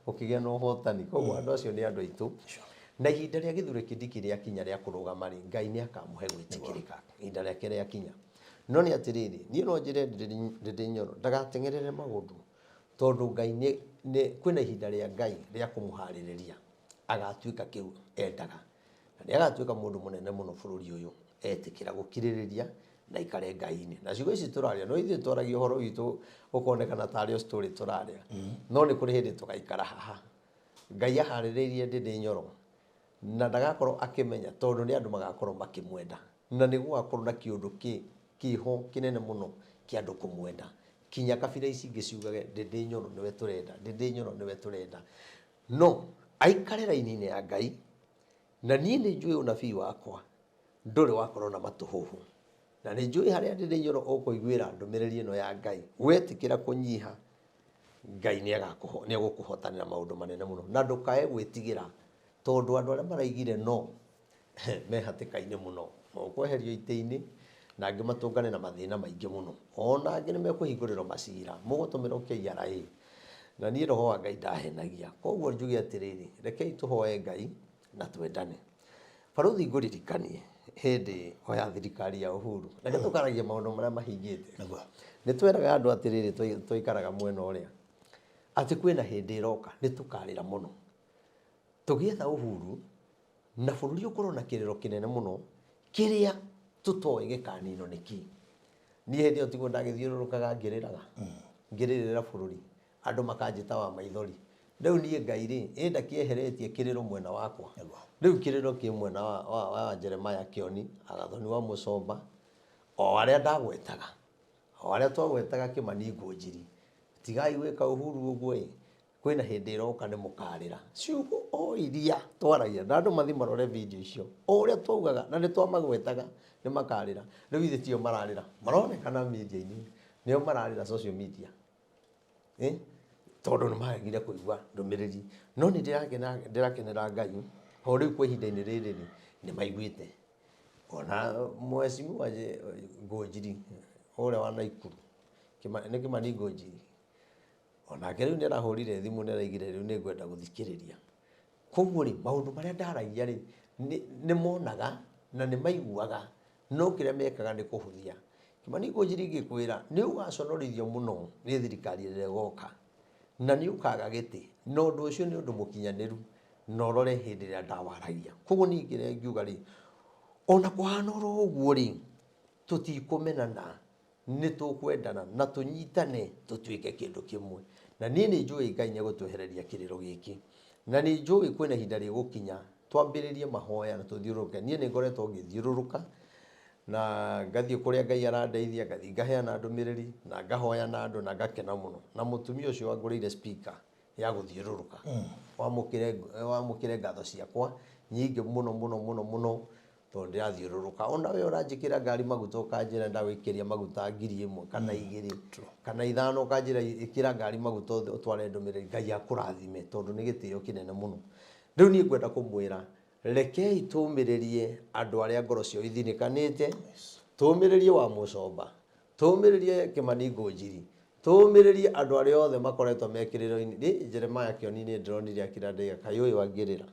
Gũkĩgĩa na ũhotani. Koguo andũ acio nĩ andũ aitũ. Na ihinda rĩa Kithure Kindiki rĩakinya rĩa kũrũgama rĩ, Ngai nĩ akamũhe gwĩtĩkĩrĩka ihinda rĩake rĩakinya. No nĩ atĩrĩrĩ, niĩ no njĩre Ndindi Nyoro ndagateng'erere maũndũ, tondũ Ngai nĩ kwĩna ihinda rĩa Ngai rĩa kũmũharĩrĩria agatuĩka kĩu endaga. Na nĩ agatuĩka mũndũ mũnene mũno bũrũri ũyũ etĩkĩra gũkirĩrĩria na ikare Ngai-inĩ. Na ciugo ici tũraria, no ithuĩ twaragia ũhoro witũ ũkonekana tarĩ o story tũraria. No nĩ kũrĩ hĩndĩ tũgaikara haha. Ngai aharĩrĩirie Ndindi Nyoro na ndagakorwo akĩmenya, tondũ nĩ andũ magakorwo makĩmwenda. Na nĩ gũgakorwo na kĩũndũ kĩho kĩnene mũno kĩa andũ kũmwenda. Kinya kabira ici ingĩ ciugage Ndindi Nyoro nĩwe tũrenda, Ndindi Nyoro nĩwe tũrenda. No aikare raini-inĩ ya Ngai, na niĩ nĩ njũĩ ũnabii wakwa ndũrĩ wakorwo na matũhũhũ. Na nĩ njũĩ harĩa Ndindi Nyoro ũkũiguĩra ndũmĩrĩri ĩno ya Ngai, wetĩkĩra kũnyiha, Ngai nĩ egũkũhotanĩra maũndũ manene mũno. Na ndũkae gwĩtigĩra, tondũ andũ arĩa maraigire no me hatĩka-inĩ mũno, ũkweherio itĩ-inĩ, na angĩ matũngane na mathĩna maingĩ mũno. Ona angĩ nĩ mekũhingũrĩrwo macira, mũgũtũmĩrwo KRA. Na niĩ roho wa Ngai ndahenagia. Koguo njuge atĩrĩrĩ, rekei tũhoe Ngai na twendane. Barũthi ngũririkanie hĩndĩ o ya thirikari ya Uhuru. Reke tũkaragie maũndũ marĩa mahingĩte. Nĩ tweraga andũ atĩrĩrĩ, twaikaraga mwena ũrĩa. Atĩ kwĩna hĩndĩ ĩroka nĩ tũkarĩra mũno. Tũgĩetha uhuru na bũrũri ũkorwo na kĩrĩro kĩnene mũno kĩrĩa tũtoĩ gĩkaninwo nĩ kĩ. Niĩ hĩndĩ ĩyo tiguo ndagĩthiũrũrũkaga ngĩrĩraga, ngĩrĩrĩra bũrũri, andũ makanjĩta wa maithori. Rĩu niĩ Ngai rĩ, ĩ ndakĩeheretie kĩrĩro mwena wakwa. Rĩu kĩrĩro kĩ mwena wa Jeremiah Kĩoni, Agathoni wa Mũcomba, o arĩa ndagwetaga, o arĩa twagwetaga Kĩmani Ngũnjiri. Tigai gwĩka Uhuru ũguo ĩ, kwĩna hĩndĩ ĩroka nĩ mũkarĩra. Ciugo o iria twaragia, na andũ mathiĩ marore video icio, o ũrĩa twaugaga na nĩ twamagwetaga nĩ makarĩra. Rĩu ithe tio mararĩra, maronekana media-inĩ, nĩo mararĩra social media. Tondũ nĩ maregire kũigua ndũmĩrĩri. No nĩ ndĩrakenera Ngai, tondũ rĩu kwa ihinda-inĩ rĩrĩ rĩ, nĩ maiguĩte. Ona mheshimiwa Ngũnjiri ũrĩa wa Naikuru, nĩ Kĩmani Ngũnjiri, onake rĩu nĩ arahũrire thimũ nĩ araigire rĩu nĩ ngwenda gũthikĩrĩria. Koguo rĩ, maũndũ marĩa ndaragia rĩ, nĩ monaga na nĩ maiguaga, no kĩrĩa mekaga nĩ kũhũthia. Kĩmani Ngũnjiri ngĩkwĩra, nĩ ũgaconorithio mũno nĩ thirikari ĩrĩa ĩgoka, na nĩ ũkaga gĩtĩ, na ũndũ ũcio nĩ ũndũ mũkinyanĩru, na ũrore hĩndĩ ĩrĩa ndawaragia. Koguo niĩ kĩrĩa ingiuga rĩ, ona kũhana oro ũguo rĩ, tũtikũmenana, nĩ tũkwendana na tũnyitane tũtuĩke kĩndũ kĩmwe. Na niĩ nĩ njũĩ Ngai nĩ egũtwehereria kĩrĩro gĩkĩ. Na nĩ njũĩ kwĩna ihinda rĩgũkinya twambĩrĩrie mahoya na tũthiũrũrũke. Niĩ nĩ ngoretwo ngĩthiũrũrũka na ngathiĩ kũrĩa Ngai arandeithia, ngathiĩ ngaheana ndũmĩrĩri na ngahoya na andũ na ngakena mũno. Na mũtumia ũcio wangũrĩire speaker ya gũthiũrũrũka, wamũkĩre ngatho ciakwa nyingĩ mũno mũno mũno mũno, tondũ ndĩrathiũrũrũka. Ona we ũranjĩkĩra ngari maguta ũkanjĩra ndagwĩkĩria maguta 1000 kana 2 kana 5, ũkanjĩra ĩkĩra ngari maguta ũtware ndũmĩrĩri, Ngai akũrathime tondũ nĩ gĩtĩo kĩnene mũno. Rĩu niĩ ngwenda kũmwĩra, rekei tũmĩrĩrie andũ arĩa ngoro ciao ithinĩkanĩte, tũmĩrĩrie wa Mũcomba, tũmĩrĩrie Kĩmani Ngũnjiri, tũmĩrĩrie andũ arĩa othe makoretwo me kĩrĩro-inĩ. Niĩ Jeremiah Kĩoni nĩ ndĩronire akĩra ndaiga kaĩ ũyũ angĩrĩra.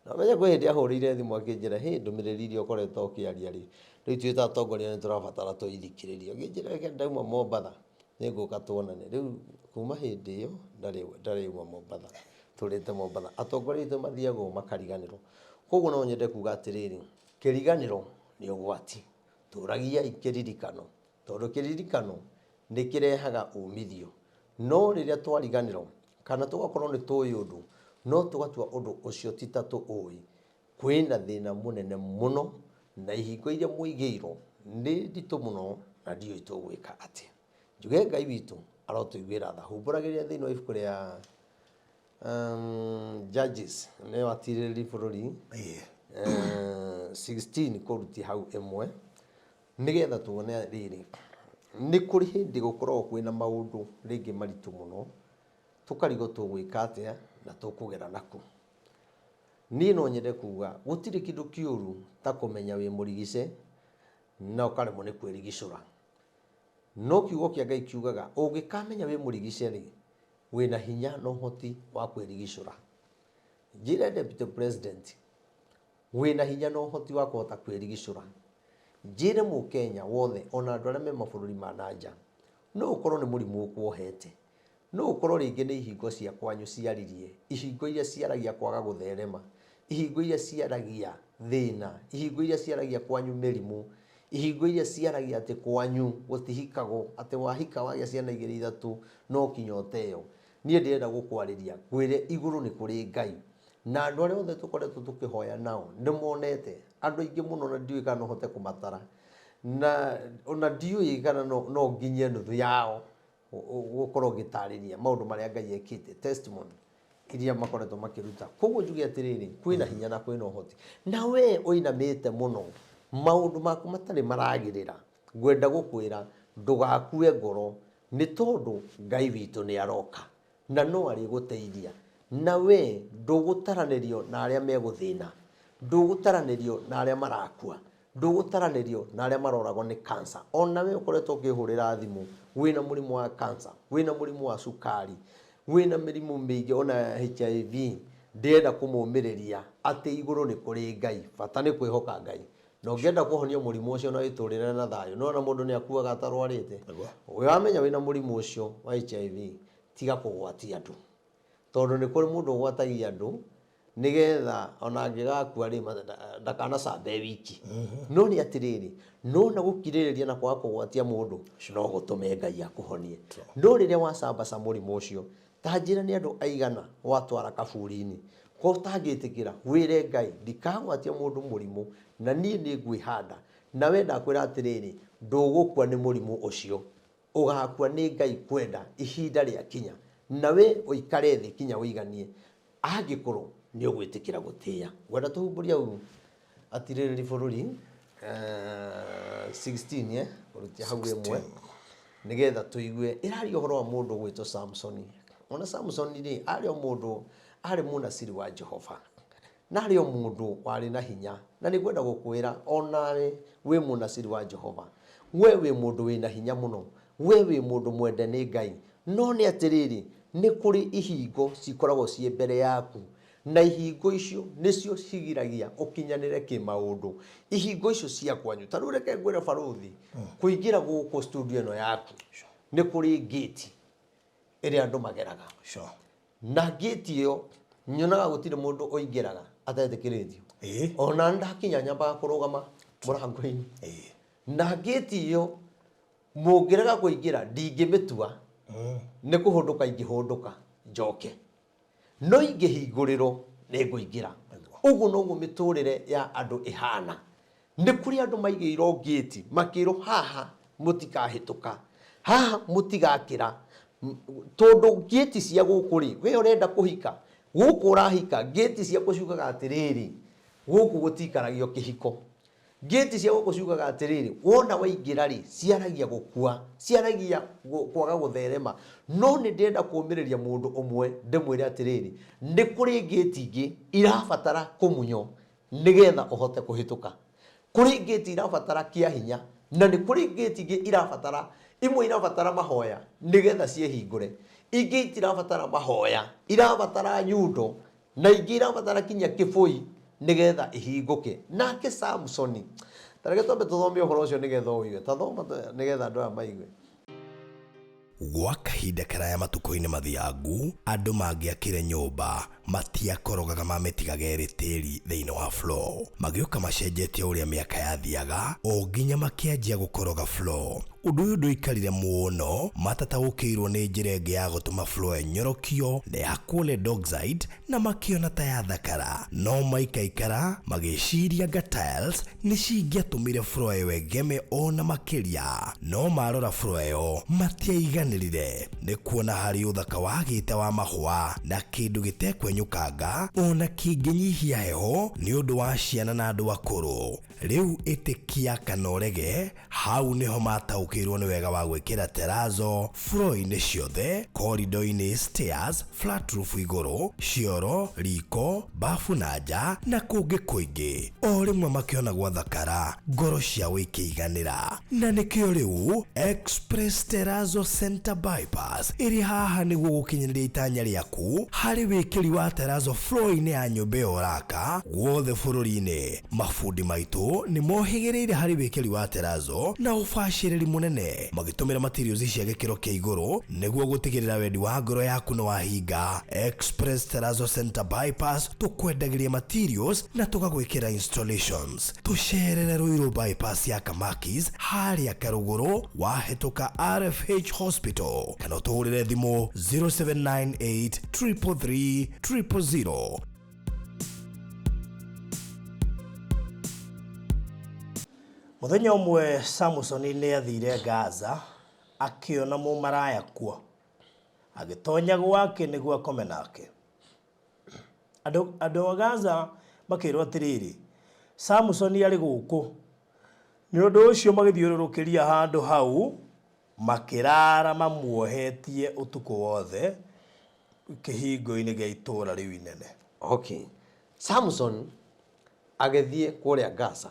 Na ũmenye kwĩ hĩndĩ ahũrĩire thimũ akĩnjĩra, hĩ ndũmĩrĩri iria ũkoretwo ũkĩaria rĩ, rĩu ithuĩ ta atongoria nĩ tũrabatara tũithikĩrĩrie. Akĩnjĩra reke ndauma Mombatha nĩ ngũka tuonane. Rĩu kuma hĩndĩ ĩyo ndarĩ auma Mombatha, tũrĩte Mombatha. Atongoria aitũ mathiaga ũũ makariganĩrwo. Koguo no nyende kuga atĩrĩrĩ, kĩriganĩro nĩ ũgwati. Tũragiai kĩririkano, tondũ kĩririkano nĩ kĩrehaga umithio. No rĩrĩa twariganĩrwo kana tũgakorwo nĩ tũĩ ũndũ, no tũgatua ũndũ ũcio ti ta tũũĩ, kwĩna thĩna mũnene mũno na ihingo iria mũigĩirwo nĩ nditũ mũno na ndiũĩ tũgwĩka atĩa. Njuge Ngai witũ arotũiguĩra tha. Humbũragĩria thĩinĩ wa ibuku rĩa Judges, nĩyo atirĩrĩri bũrũri, 16 kũrutia hau ĩmwe, nĩgetha tuone rĩrĩ, nĩ kũrĩ hĩndĩ gũkoragwo kwĩna maũndũ rĩngĩ maritũ mũno, tũkarigwo tũgwĩka atĩa na tũkũgera nakũ. Niĩ no nyende kuga gũtirĩ kĩndũ kĩũru ta kũmenya wĩ mũrigice na ũkaremwo nĩ kwĩrigicũra. No kiugo kĩa Ngai kiugaga ũngĩkamenya wĩ mũrigice rĩ, wĩna hinya na ũhoti wa kwĩrigicũra. Njĩre Deputy President, wĩna hinya na ũhoti wa kũhota kwĩrigicũra. Njĩre mũkenya wothe ona andũ arĩa me mabũrũri ma na nja, no ũkorwo nĩ mũrimũ ũkuohete, no ũkorwo rĩngĩ nĩ ihingo cia kwanyu ciaririe, ihingo iria ciaragia kwaga gũtherema, ihingo iria ciaragia thĩna, ihingo iria ciaragia kwanyu mĩrimũ, ihingo iria ciaragia atĩ kwanyu gũtihikagwo, atĩ wahika wagĩa ciana 2 3 no kinya ũteo. Niĩ ndĩrenda gũkwarĩria ngwĩre igũrũ nĩ kũrĩ Ngai, na andũ arĩa othe tũkoretwo tũkĩhoya nao nĩ monete andũ aingĩ mũno, na ndiũĩ kana no hote kũmatara, na ona ndiũĩ kana no nginyie nuthu yao gũkorwo ngĩtarĩria maũndũ marĩa Ngai ekĩte, testimony iria makoretwo makĩruta. Koguo njuge atĩrĩrĩ, kwĩna hinya na kwĩna ũhoti, na we ũinamĩte mũno maũndũ maku matarĩ maragĩrĩra, ngwenda gũkwĩra ndũgakue ngoro, nĩ tondũ Ngai witũ nĩ aroka na no arĩgũteithia. Na we ndũgũtaranĩrio na arĩa megũthĩna, ndũgũtaranĩrio na arĩa marakua, ndũgũtaranĩrio na arĩa maroragwo nĩ cancer. Ona we ũkoretwo ũkĩhũrĩra thimũ wĩna mũrimũ wa cancer, wĩna mũrimũ wa cukari, wĩna mĩrimũ mĩingĩ ona HIV, ndĩrenda kũmũmĩrĩria atĩ igũrũ nĩ kũrĩ Ngai, bata nĩ kwĩhoka Ngai. Na ũngĩenda kũhonio mũrimũ ũcio na wĩtũrĩre na thayũ, nĩwona mũndũ nĩ akuaga atarwarĩte. We wamenya wĩna mũrimũ ũcio wa HIV, Tiga kũgwatia andũ. Tondũ nĩ kũrĩ mũndũ ũgwatagia andũ nĩgetha ona angĩgakua rĩ ndakanacambe e wiki. No nĩ atĩrĩrĩ, nĩwona gũkirĩrĩria na kwaga kũgwatia mũndũ no gũtũme Ngai akũhonie. No rĩrĩa wacambaca mũrimũ ũcio, ta njĩra nĩ andũ aigana watwara kaburi-inĩ. Ko ũtangĩtĩkĩra wĩre Ngai ndikagwatia mũndũ mũrimũ na niĩ nĩ ngwĩhanda. Na we ndakwĩra atĩrĩrĩ, ndũgũkua nĩ mũrimũ ũcio. Ũgaakua nĩ Ngai kwenda ihinda rĩakinya, na we ũikare thĩ kinya ũiganie, angĩkorwo nĩ ũgwĩtĩkĩra gũtĩĩa. Ngwenda tũhumbũrie hau Atirĩrĩri Bũrũri 16 eh, kũrutia hau ĩmwe nĩgetha tũigue ĩraria ũhoro wa mũndũ ũgwĩtwo Samsoni. Ona Samsoni rĩ, arĩ o mũndũ, arĩ mũnaciri wa Jehova. Na arĩ o mũndũ warĩ na hinya. Na nĩ ngwenda gũkwĩra, o nawe wĩ Mũnaziri wa Jehova. Wee wĩ mũndũ wĩ na hinya mũno. Wee wĩ mũndũ mwende nĩ Ngai. No nĩ atĩrĩrĩ, nĩ kũrĩ ihingo cikoragwo ciĩ mbere yaku, na ihingo icio nĩcio cigiragia ũkinyanĩre kĩmaũndũ. Ihingo icio cia kwanyu. Ta rĩu reke ngwĩre barũthi, kũingĩra gũkũ studio ĩno yaku, nĩ kũrĩ ngĩti ĩrĩa andũ mageraga. Na ngĩti ĩyo nyonaga gũtirĩ mũndũ ũingĩraga atetĩkĩrĩtio. Ona ndakinya nyambaga kũrũgama mũrango-inĩ. Na ngĩti ĩyo mũngĩrega kũingĩra ndingĩmĩtua, nĩ kũhũndũka ingĩhũndũka njoke. No ingĩhingũrĩrwo nĩ ngũingĩra. Ũguo noguo mĩtũrĩre ya andũ ĩhana. Nĩ kũrĩ andũ maigĩirwo ngĩti makĩrwo haha mũtikahĩtũka, haha mũtigakĩra, tondũ ngĩti cia gũkũ rĩ, we ũrenda kũhika, gũkũ ũrahika, ngĩti ciaku ciugaga atĩrĩrĩ, gũkũ gũtiikaragio kĩhiko. Ngĩti cia gũkũ ciugaga atĩrĩrĩ, wona waingĩra rĩ, ciaragia gũkua, ciaragia kwaga gũtherema. No nĩ ndĩrenda kũũmĩrĩria mũndũ ũmwe ndĩmwĩre atĩrĩrĩ, nĩ kũrĩ ngĩti ingĩ irabatara kũmunywo nĩgetha ũhote kũhĩtũka. Kũrĩ ngĩti irabatara kĩa hinya, na nĩ kũrĩ ngĩti ingĩ irabatara, imwe irabatara mahoya nĩgetha ciĩhingũre, ingĩ itirabatara mahoya, irabatara nyundo, na ingĩ irabatara kinya kĩbũi nĩgetha ihingũke. Nake Samusoni, ta reke twambe tũthome ũhoro ũcio nĩgetha ũigue. Ta thoma nĩgetha andũ aya maigue. Gwa kahinda karaya matukũ-inĩ mathiangu, andũ mangĩakire nyũmba, matiakorogaga mamĩtigaga ĩrĩ tĩri thĩinĩ wa floor. Magĩũka macenjetie o ũrĩa mĩaka yathiaga, o nginya makĩanjia gũkoroga floor. Ũndũ ũyũ ndũikarire mũno matataũkĩirwo nĩ njĩra ĩngĩ ya gũtũma floor ĩnyorokio na ĩhakwo lead oxide na makĩona ta yathakara. No maikaikara, magĩciria anga tiles nĩ cingĩatũmire floor ĩyo ĩgeme o na makĩria. No marora floor ĩyo, matiaiganĩrire nĩ kuona harĩ ũthaka wagĩte wa mahũa na kĩndũ gĩtekwenyũkanga o na kĩngĩnyihia heho nĩ ũndũ wa ciana na andũ akũrũ. Rĩu ĩtĩkia kana ũrege, Hau nĩho maataũkĩirũo nĩ wega wa gwĩkĩra terrazzo floor-inĩ ciothe, corridor-inĩ, stairs, flat roof igũrũ, cioro, riko, bafu na nja, na kũngĩ kũingĩ. O rĩmwe makĩona gwathakara, ngoro ciao ikĩiganĩra. Na nĩkĩo rĩu Express Terrazzo Center Bypass ĩrĩ haha nĩguo gũkinyanĩria itanya rĩaku harĩ wĩkĩri wa terrazzo floor-inĩ ya nyũmba ĩyo ũraka guothe bũrũri-inĩ. Mabundi maitũ nĩ mohĩgĩrĩire harĩ wĩkĩri wa terrazzo na ũbacĩrĩri mũnene, magĩtũmĩra materials cia gĩkĩro kĩa igũrũ nĩguo gũtigĩrĩra wendi wa ngoro yaku nĩ wahinga. Express Terrazzo Center Bypass tũkwendagĩria materials na tũgagwĩkĩra installations. Tũcerere Ruiru Bypass ya Kamakis harĩa Karũgũrũ wahĩtũka RFH Hospital kana ũtũhũrĩre thimũ 0798 333 000. Mũthenya ũmwe Samusoni nĩ aathiire Gaza, akĩona mũmaraya kuo, agĩtonya gwake nĩguo akome nake. Andũ, andũ a Gaza makĩrwo atĩrĩrĩ, Samusoni arĩ gũkũ. Nĩ ũndũ ũcio magĩthiũrũrũkĩria handũ hau, makĩraara mamuohetie ũtukũ wothe kĩhingo-inĩ gĩa itũũra rĩu inene. Okay. Samson agĩthiĩ kũrĩa Gaza.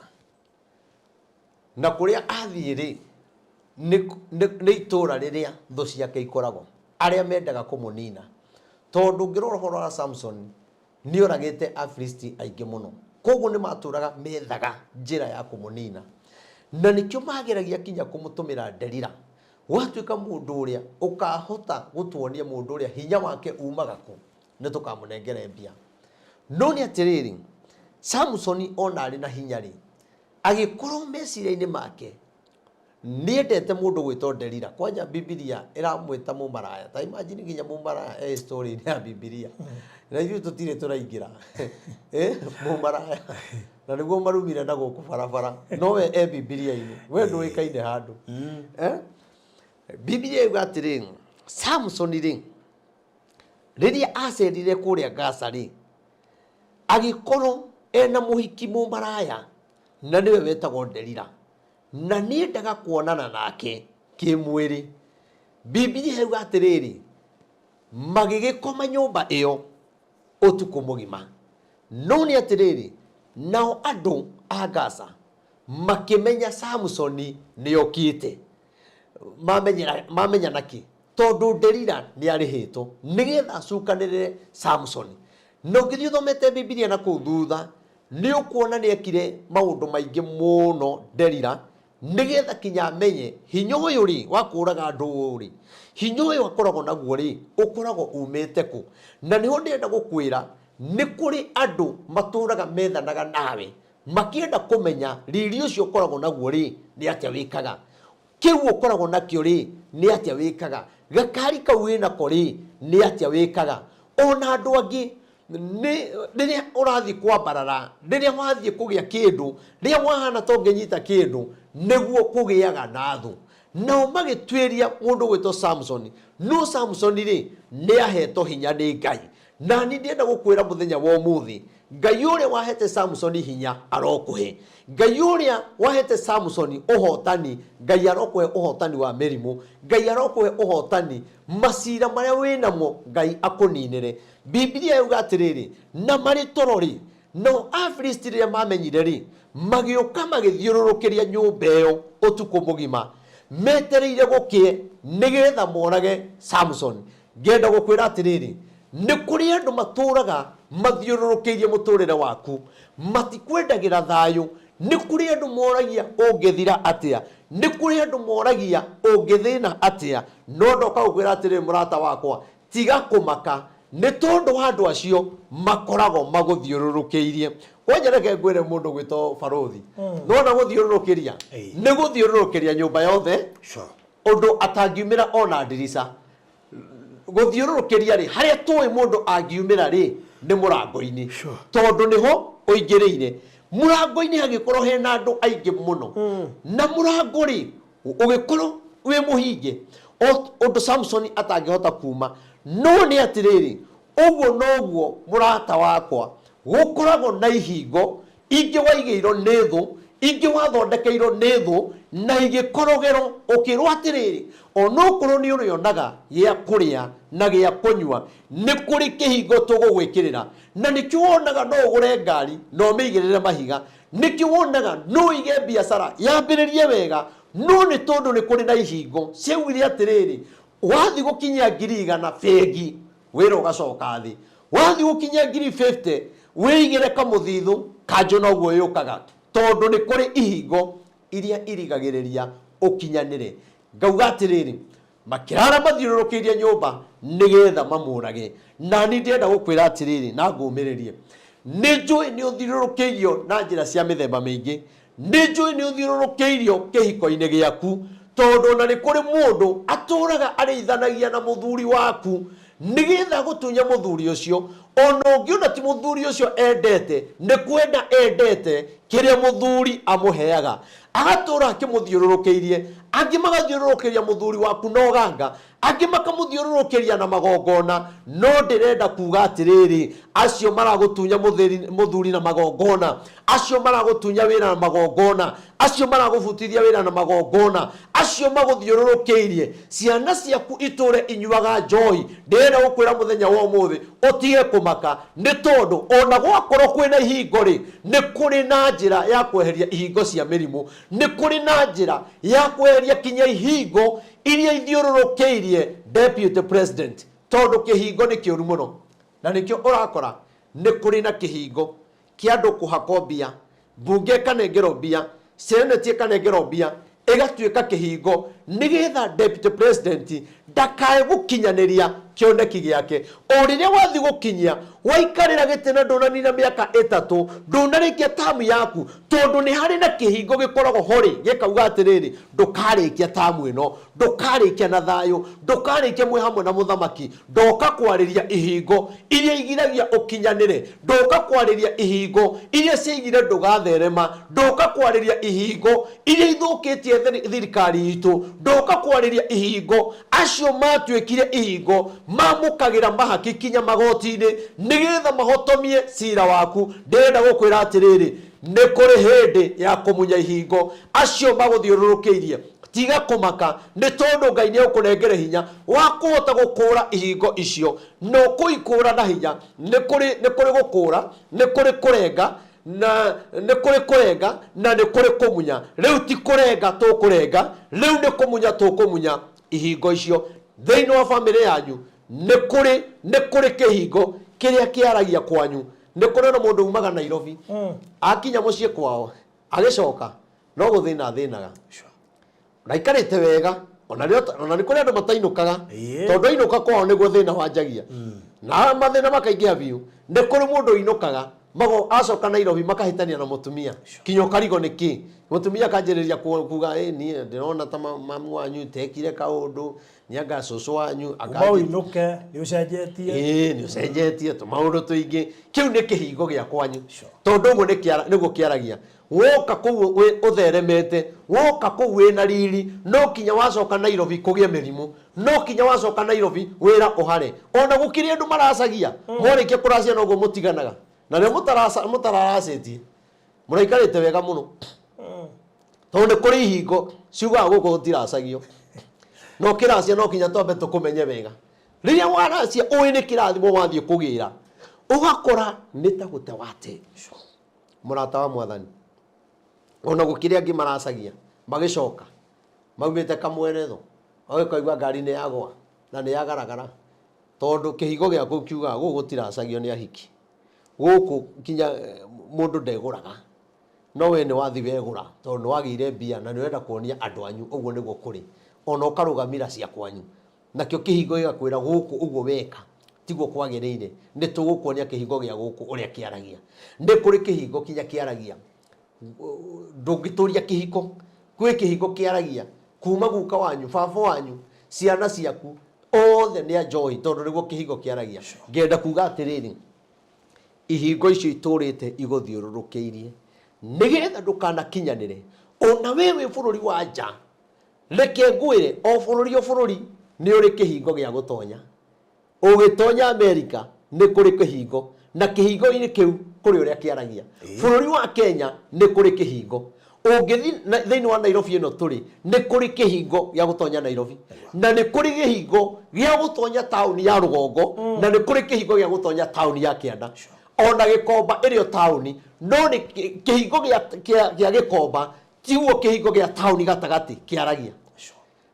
Na kũrĩa athiĩ rĩ, nĩ, nĩ, nĩ itũũra rĩrĩa thũ ciake ikoragwo, arĩa mendaga kũmũnina. Tondũ ũngĩrora ũhoro wa Samson, nĩ oragĩte Afilisti aingĩ mũno. Koguo nĩ matũraga methaga njĩra ya kũmũnina. Na nĩkĩo mageragia kinya kũmũtũmĩra Delila. Gwatuĩka mũndũ ũrĩa ũkahota gũtuonia mũndũ ũrĩa hinya wake umaga kũ, nĩ tũkamũnengere mbia. No nĩ atĩrĩrĩ, Samusoni ona arĩ na hinya rĩ, agĩkorwo meciria-inĩ make nĩendete mũndũ gwĩtwo Delila. Kwanja Bibilia ĩramwĩta mũmaraya. Ta imagine nginya mũmaraya e story-inĩ ya Bibilia. Na ithuĩ tũtirĩ tũraingĩra. Eh, mũmaraya. Na nĩguo marumire na gũkũ barabara. No we e Bibilia-inĩ. We ndũĩkaine handũ. Eh? Bibilia yuga atĩrĩ, Samsoni rĩ, rĩrĩa acerire kũrĩa Gaza rĩ, agĩkorwo ena mũhiki mũmaraya na nĩwe wetagwo Delila. Na nĩendaga kuonana nake kĩmwĩrĩ. Bibilia yuga atĩrĩrĩ, magĩgĩkoma nyũmba ĩyo ũtukũ mũgima. No nĩ atĩrĩrĩ, nao andũ a Gaza makĩmenya Samusoni nĩokĩte. Mamenya, mamenya nakĩ? Tondũ Delila nĩarĩhĩtwo nĩgetha acukanĩrĩre Samusoni. Na ũngĩthiĩ ũthomete Bibilia na kũu thutha, nĩ ũkuona nĩ ekire maũndũ maingĩ mũno Delila nĩgetha kinya amenye hinya ũyũ rĩ wa kũraga andũ ũũ rĩ, hinya ũyũ akoragwo naguo rĩ, ũkoragwo umĩte kũ. Na nĩho ndĩrenda gũkwĩra nĩ kũrĩ andũ matũraga methanaga nawe makĩenda kũmenya riri ũcio ũkoragwo naguo rĩ, nĩ atĩa wĩkaga. Kĩu ũkoragwo nakĩo rĩ, nĩ atĩa wĩkaga. Gakari kau wĩnako rĩ, nĩ atĩa wĩkaga. Ona andũ angĩ nĩ rĩrĩa ũrathiĩ kwambarara, rĩrĩa wathiĩ kũgĩa kĩndũ, rĩrĩa wahana ta ũngĩnyita kĩndũ, nĩguo kũgĩaga na thũ. Nao magĩtuĩria mũndũ gwĩtwo Samsoni. No Samsoni rĩ, nĩ ahetwo hinya nĩ Ngai. Na niĩ ndĩrenda gũkwĩra mũthenya wa ũmũthĩ, Ngai ũrĩa wahete Samusoni hinya arokũhe. Ngai ũrĩa wahete Samusoni ũhotani, Ngai arokũhe ũhotani wa mĩrimũ. Ngai arokũhe ũhotani macira marĩa wĩnamo, Ngai akũninĩre. Bibilia yauga atĩrĩrĩ, na marĩ toro rĩ, nao Afilisti rĩrĩa mamenyire rĩ, magĩũka magĩthiũrũrũkĩria nyũmba ĩyo ũtukũ mũgima, metereire gũkĩe nĩgetha morage Samusoni. Ngenda gũkwĩra atĩrĩrĩ, nĩ kũrĩ andũ matũraga mathiũrũrũkĩirie mũtũrĩre waku, matikwendagĩra thayũ. Nĩ kũrĩ andũ moragia ũngĩthira atĩa, nĩ kũrĩ andũ moragia ũngĩthĩna atĩa, no ndoka gũkwĩra atĩrĩrĩ mũrata wakwa, tiga kũmaka, nĩ tondũ wa andũ acio makoragwo magũthiũrũrũkĩirie. Kwanja reke ngwĩre mũndũ gwĩtwo barũthi, nona gũthiũrũrũkĩria nĩ gũthiũrũrũkĩria nyũmba yothe ũndũ atangiumĩra ona ndirica. Gũthiũrũrũkĩria rĩ, harĩa tũĩ mũndũ angiumĩra rĩ, nĩ mũrango-inĩ. Tondũ nĩho ũingĩrĩire. Mũrango-inĩ hagĩkorwo hena andũ aingĩ mũno. Na mũrango rĩ, ũgĩkorwo wĩ mũhinge, ũndũ Samsoni atangĩhota kuma. No nĩ atĩrĩrĩ, ũguo noguo mũrata wakwa, gũkoragwo na ihingo Ingĩ waigĩirwo nĩ thũ, ingĩ wathondekeirwo nĩ thũ, na igĩkorogerwo, ũkĩrwo atĩrĩrĩ, onokorwo nĩ ũrĩonaga gĩa kũrĩa na gĩa kũnyua, nĩ kũrĩ kĩhingo tũgũgwĩkĩrĩra. Na nĩkĩo wonaga no ũgũre ngari na ũmĩigĩrĩre mahiga, nĩkĩo wonaga no ũige biacara yambĩrĩrie wega, no nĩ tondũ nĩ kũrĩ na ihingo ciaugire atĩrĩrĩ, wathiĩ gũkinyia 100,000 bengi, wĩra ũgacoka thĩ. Wathiĩ gũkinyia 50,000 wĩigĩre kamũthithũ, kanjũ noguo yũkaga, tondũ nĩ kũrĩ ihingo iria irigagĩrĩria ũkinyanĩre. Ngauga atĩrĩrĩ, makĩrara mathiũrũrũkĩirie nyũmba nĩgetha mamũrage. Nani ndĩrenda gũkwĩra atĩrĩrĩ na ngũmĩrĩrie, nĩ njũĩ nĩ ũthiũrũrũkĩirio na njĩra cia mĩthemba mĩingĩ, Nĩ njũĩ nĩ ũthiũrũrũkĩirio kĩhiko-inĩ gĩaku, tondũ ona nĩ kũrĩ mũndũ atũraga arĩithanagia na mũthuri waku nĩgetha agũtunye mũthuri ũcio, ona ũngĩona ti mũthuri ũcio endete, nĩ kwenda endete kĩrĩa mũthuri amũheaga. Agatũra akĩmũthiũrũrũkĩirie, angĩ magathiũrũrũkĩria mũthuri waku na ũganga, Angĩ makamũthiũrũrũkĩria na magongona, no ndĩrenda kuuga atĩrĩrĩ, acio maragũtunya mũthuri na magongona, acio maragũtunya wĩra na magongona, acio maragũbutithia wĩra na magongona, acio magũthiũrũrũkĩirie, ciana ciaku itũre inyuaga njohi, ndĩrenda gũkwĩra mũthenya wa ũmũthĩ ũtige kũmaka, nĩ tondũ ona gwakorwo kwĩna ihingo-rĩ, nĩ kũrĩ na njĩra ya kweheria ihingo cia mĩrimũ, nĩ kũrĩ na njĩra ya kweheria kinya ihingo iria ithiũrũrũkĩirie deputy president, tondũ kĩhingo nĩ kĩũru mũno, na nĩkĩo ũrakora nĩ kũrĩ na kĩhingo kĩa andũ kũhakwo mbia, mbunge ĩkanengerwo mbia, senate ĩkanengerwo mbia, Ĩgatuĩka kĩhingo nĩgetha deputy president ndakae gũkinyanĩria kĩoneki gĩake. O rĩrĩa wathi gũkinyia, waikarĩra gĩtĩ na ndũnanina mĩaka ĩtatũ, ndũnarĩkia tamu yaku, tondũ nĩ harĩ na kĩhingo gĩkoragwo ho rĩ, gĩkauga atĩrĩrĩ, ndũkarĩkia tamu ĩno, ndũkarĩkia na thayũ, ndũkarĩkia mwĩ hamwe na mũthamaki. Ndoka kwarĩria ihingo iria igiragia ũkinyanĩre, ndoka kwarĩria ihingo iria ciaigire ndũgatherema, ndoka kwarĩria ihingo iria ithũkĩtie thirikari itũ, ndoka kwarĩria ihingo acio matuĩkire ihingo mamũkagĩra mahaki kinya magoti-inĩ nĩgetha mahotomie cira waku. Ndĩrenda gũkwĩra atĩrĩrĩ, nĩ kũrĩ hĩndĩ ya kũmunya ihingo acio magũthiũrũrũkĩirie. Tiga kũmaka, nĩ tondũ Ngai nĩ egũkũnengere hinya wa kũhota gũkũũra ihingo icio, na ũkũikũũra na hinya. Nĩ kũrĩ, nĩ kũrĩ gũkũũra, nĩ kũrĩ kũrenga, na nĩ kũrĩ kũrenga, na nĩ kũrĩ kũmunya. Rĩu ti kũrenga tũkũrenga, rĩu nĩ kũmunya tũkũmunya ihingo icio. Thĩinĩ wa famĩlĩ yanyu nĩ kũrĩ, nĩ kũrĩ kĩhingo kĩrĩa kĩaragia kwanyu. Nĩ kũrĩ na mũndũ umaga Nairobi, akinya mũciĩ kwao, agĩcoka no gũthĩna athĩnaga. Na aikarĩte wega, ona rĩo, ona nĩ kũrĩ andũ matainũkaga, tondũ ainũka kwao nĩguo thĩna wanjagia. Na mathĩna makaingĩha biũ. Nĩ kũrĩ mũndũ ũinũkaga, mago, acoka Nairobi makahĩtania na mũtumia. Kinya ũkarigwo nĩ kĩ. Mũtumia akanjĩrĩria kuga, ĩ, niĩ ndĩrona ta mamu wanyu tekire kaũndũ, nĩ anga cũcũ wanyu Uma ũinũke, nĩ ũcenjetie. Ĩĩ, nĩ ũcenjetie tũmaũndũ tũingĩ. Kĩu nĩ kĩhingo gĩa kwanyu. Tondũ ũguo nĩguo kĩaragia. Woka kũu ũtheremete, woka kũu wĩna riri, no kinya wacoka Nairobi kũgĩe mĩrimũ, no kinya wacoka Nairobi wĩra ũhare. Ona gũkĩrĩ andũ maracagia, mwarĩkia kũracia noguo mũtiganaga. Na rĩo mũtararacĩtie, mũraikarĩte wega mũno. Tondũ nĩ kũrĩ ihingo ciugaga gũkũ gũtiracagio. Na ũkĩracia no kinya twambe tũkũmenye wega. Rĩrĩa waracia ũĩ nĩ kĩrathimo wathiĩ kũgĩra, ũgakora nĩ ta gũte wate. Mũrata wa Mwathani. Ona gũkĩrĩ angĩ maracagia magĩcoka maumĩte kamweretho, ũgĩkaigua ngari nĩ yagwa na nĩ yagaragara, tondũ kĩhingo gĩa kũu kiugaga gũkũ gũtiracagio nĩ ahiki, gũkũ kinya mũndũ ndegũraga, no we nĩ wathi wegũra tondũ nĩ wagĩire mbia na nĩ ũrenda kuonia andũ anyu ũguo nĩguo kũrĩ, ona ũkarũgamira cia kwanyu. Nakĩo kĩhingo gĩgakwĩra gũkũ ũguo weka tiguo kwagĩrĩire, nĩ tũgũkuonia kĩhingo gĩa gũkũ ũrĩa kĩaragia. Nĩ kũrĩ kĩhingo kinya kĩaragia, ndũngĩtũria kĩhiko, kwĩ kĩhingo kĩaragia kuma guka wanyu, baba wanyu, ciana ciaku, othe nĩ a njohi tondũ nĩguo kĩhingo kĩaragia. Ngenda kuga atĩrĩrĩ, ihingo icio itũrĩte igũthiũrũrũkĩirie nĩgetha ndũkanakinyanĩre ona we wĩ bũrũri wa nja. Reke ngwĩre, o bũrũri o bũrũri nĩ ũrĩ kĩhingo gĩa gũtonya. Ũgĩtonya Amerika nĩ kũrĩ kĩhingo, na kĩhingo-inĩ kĩu kũrĩ ũrĩa kĩaragia. Bũrũri wa Kenya nĩ kũrĩ kĩhingo. Ũngĩthiĩ thĩinĩ wa Nairobi ĩno tũrĩ, nĩ kũrĩ kĩhingo gĩa gũtonya Nairobi. Na nĩ kũrĩ kĩhingo gĩa gũtonya taũni ya rũgongo, na nĩ kũrĩ kĩhingo gĩa gũtonya taũni ya kĩanda. Ona Gĩkomba ĩrĩ o taũni, no nĩ kĩhingo gĩa Gĩkomba tiguo kĩhingo gĩa taũni gatagatĩ kĩaragia.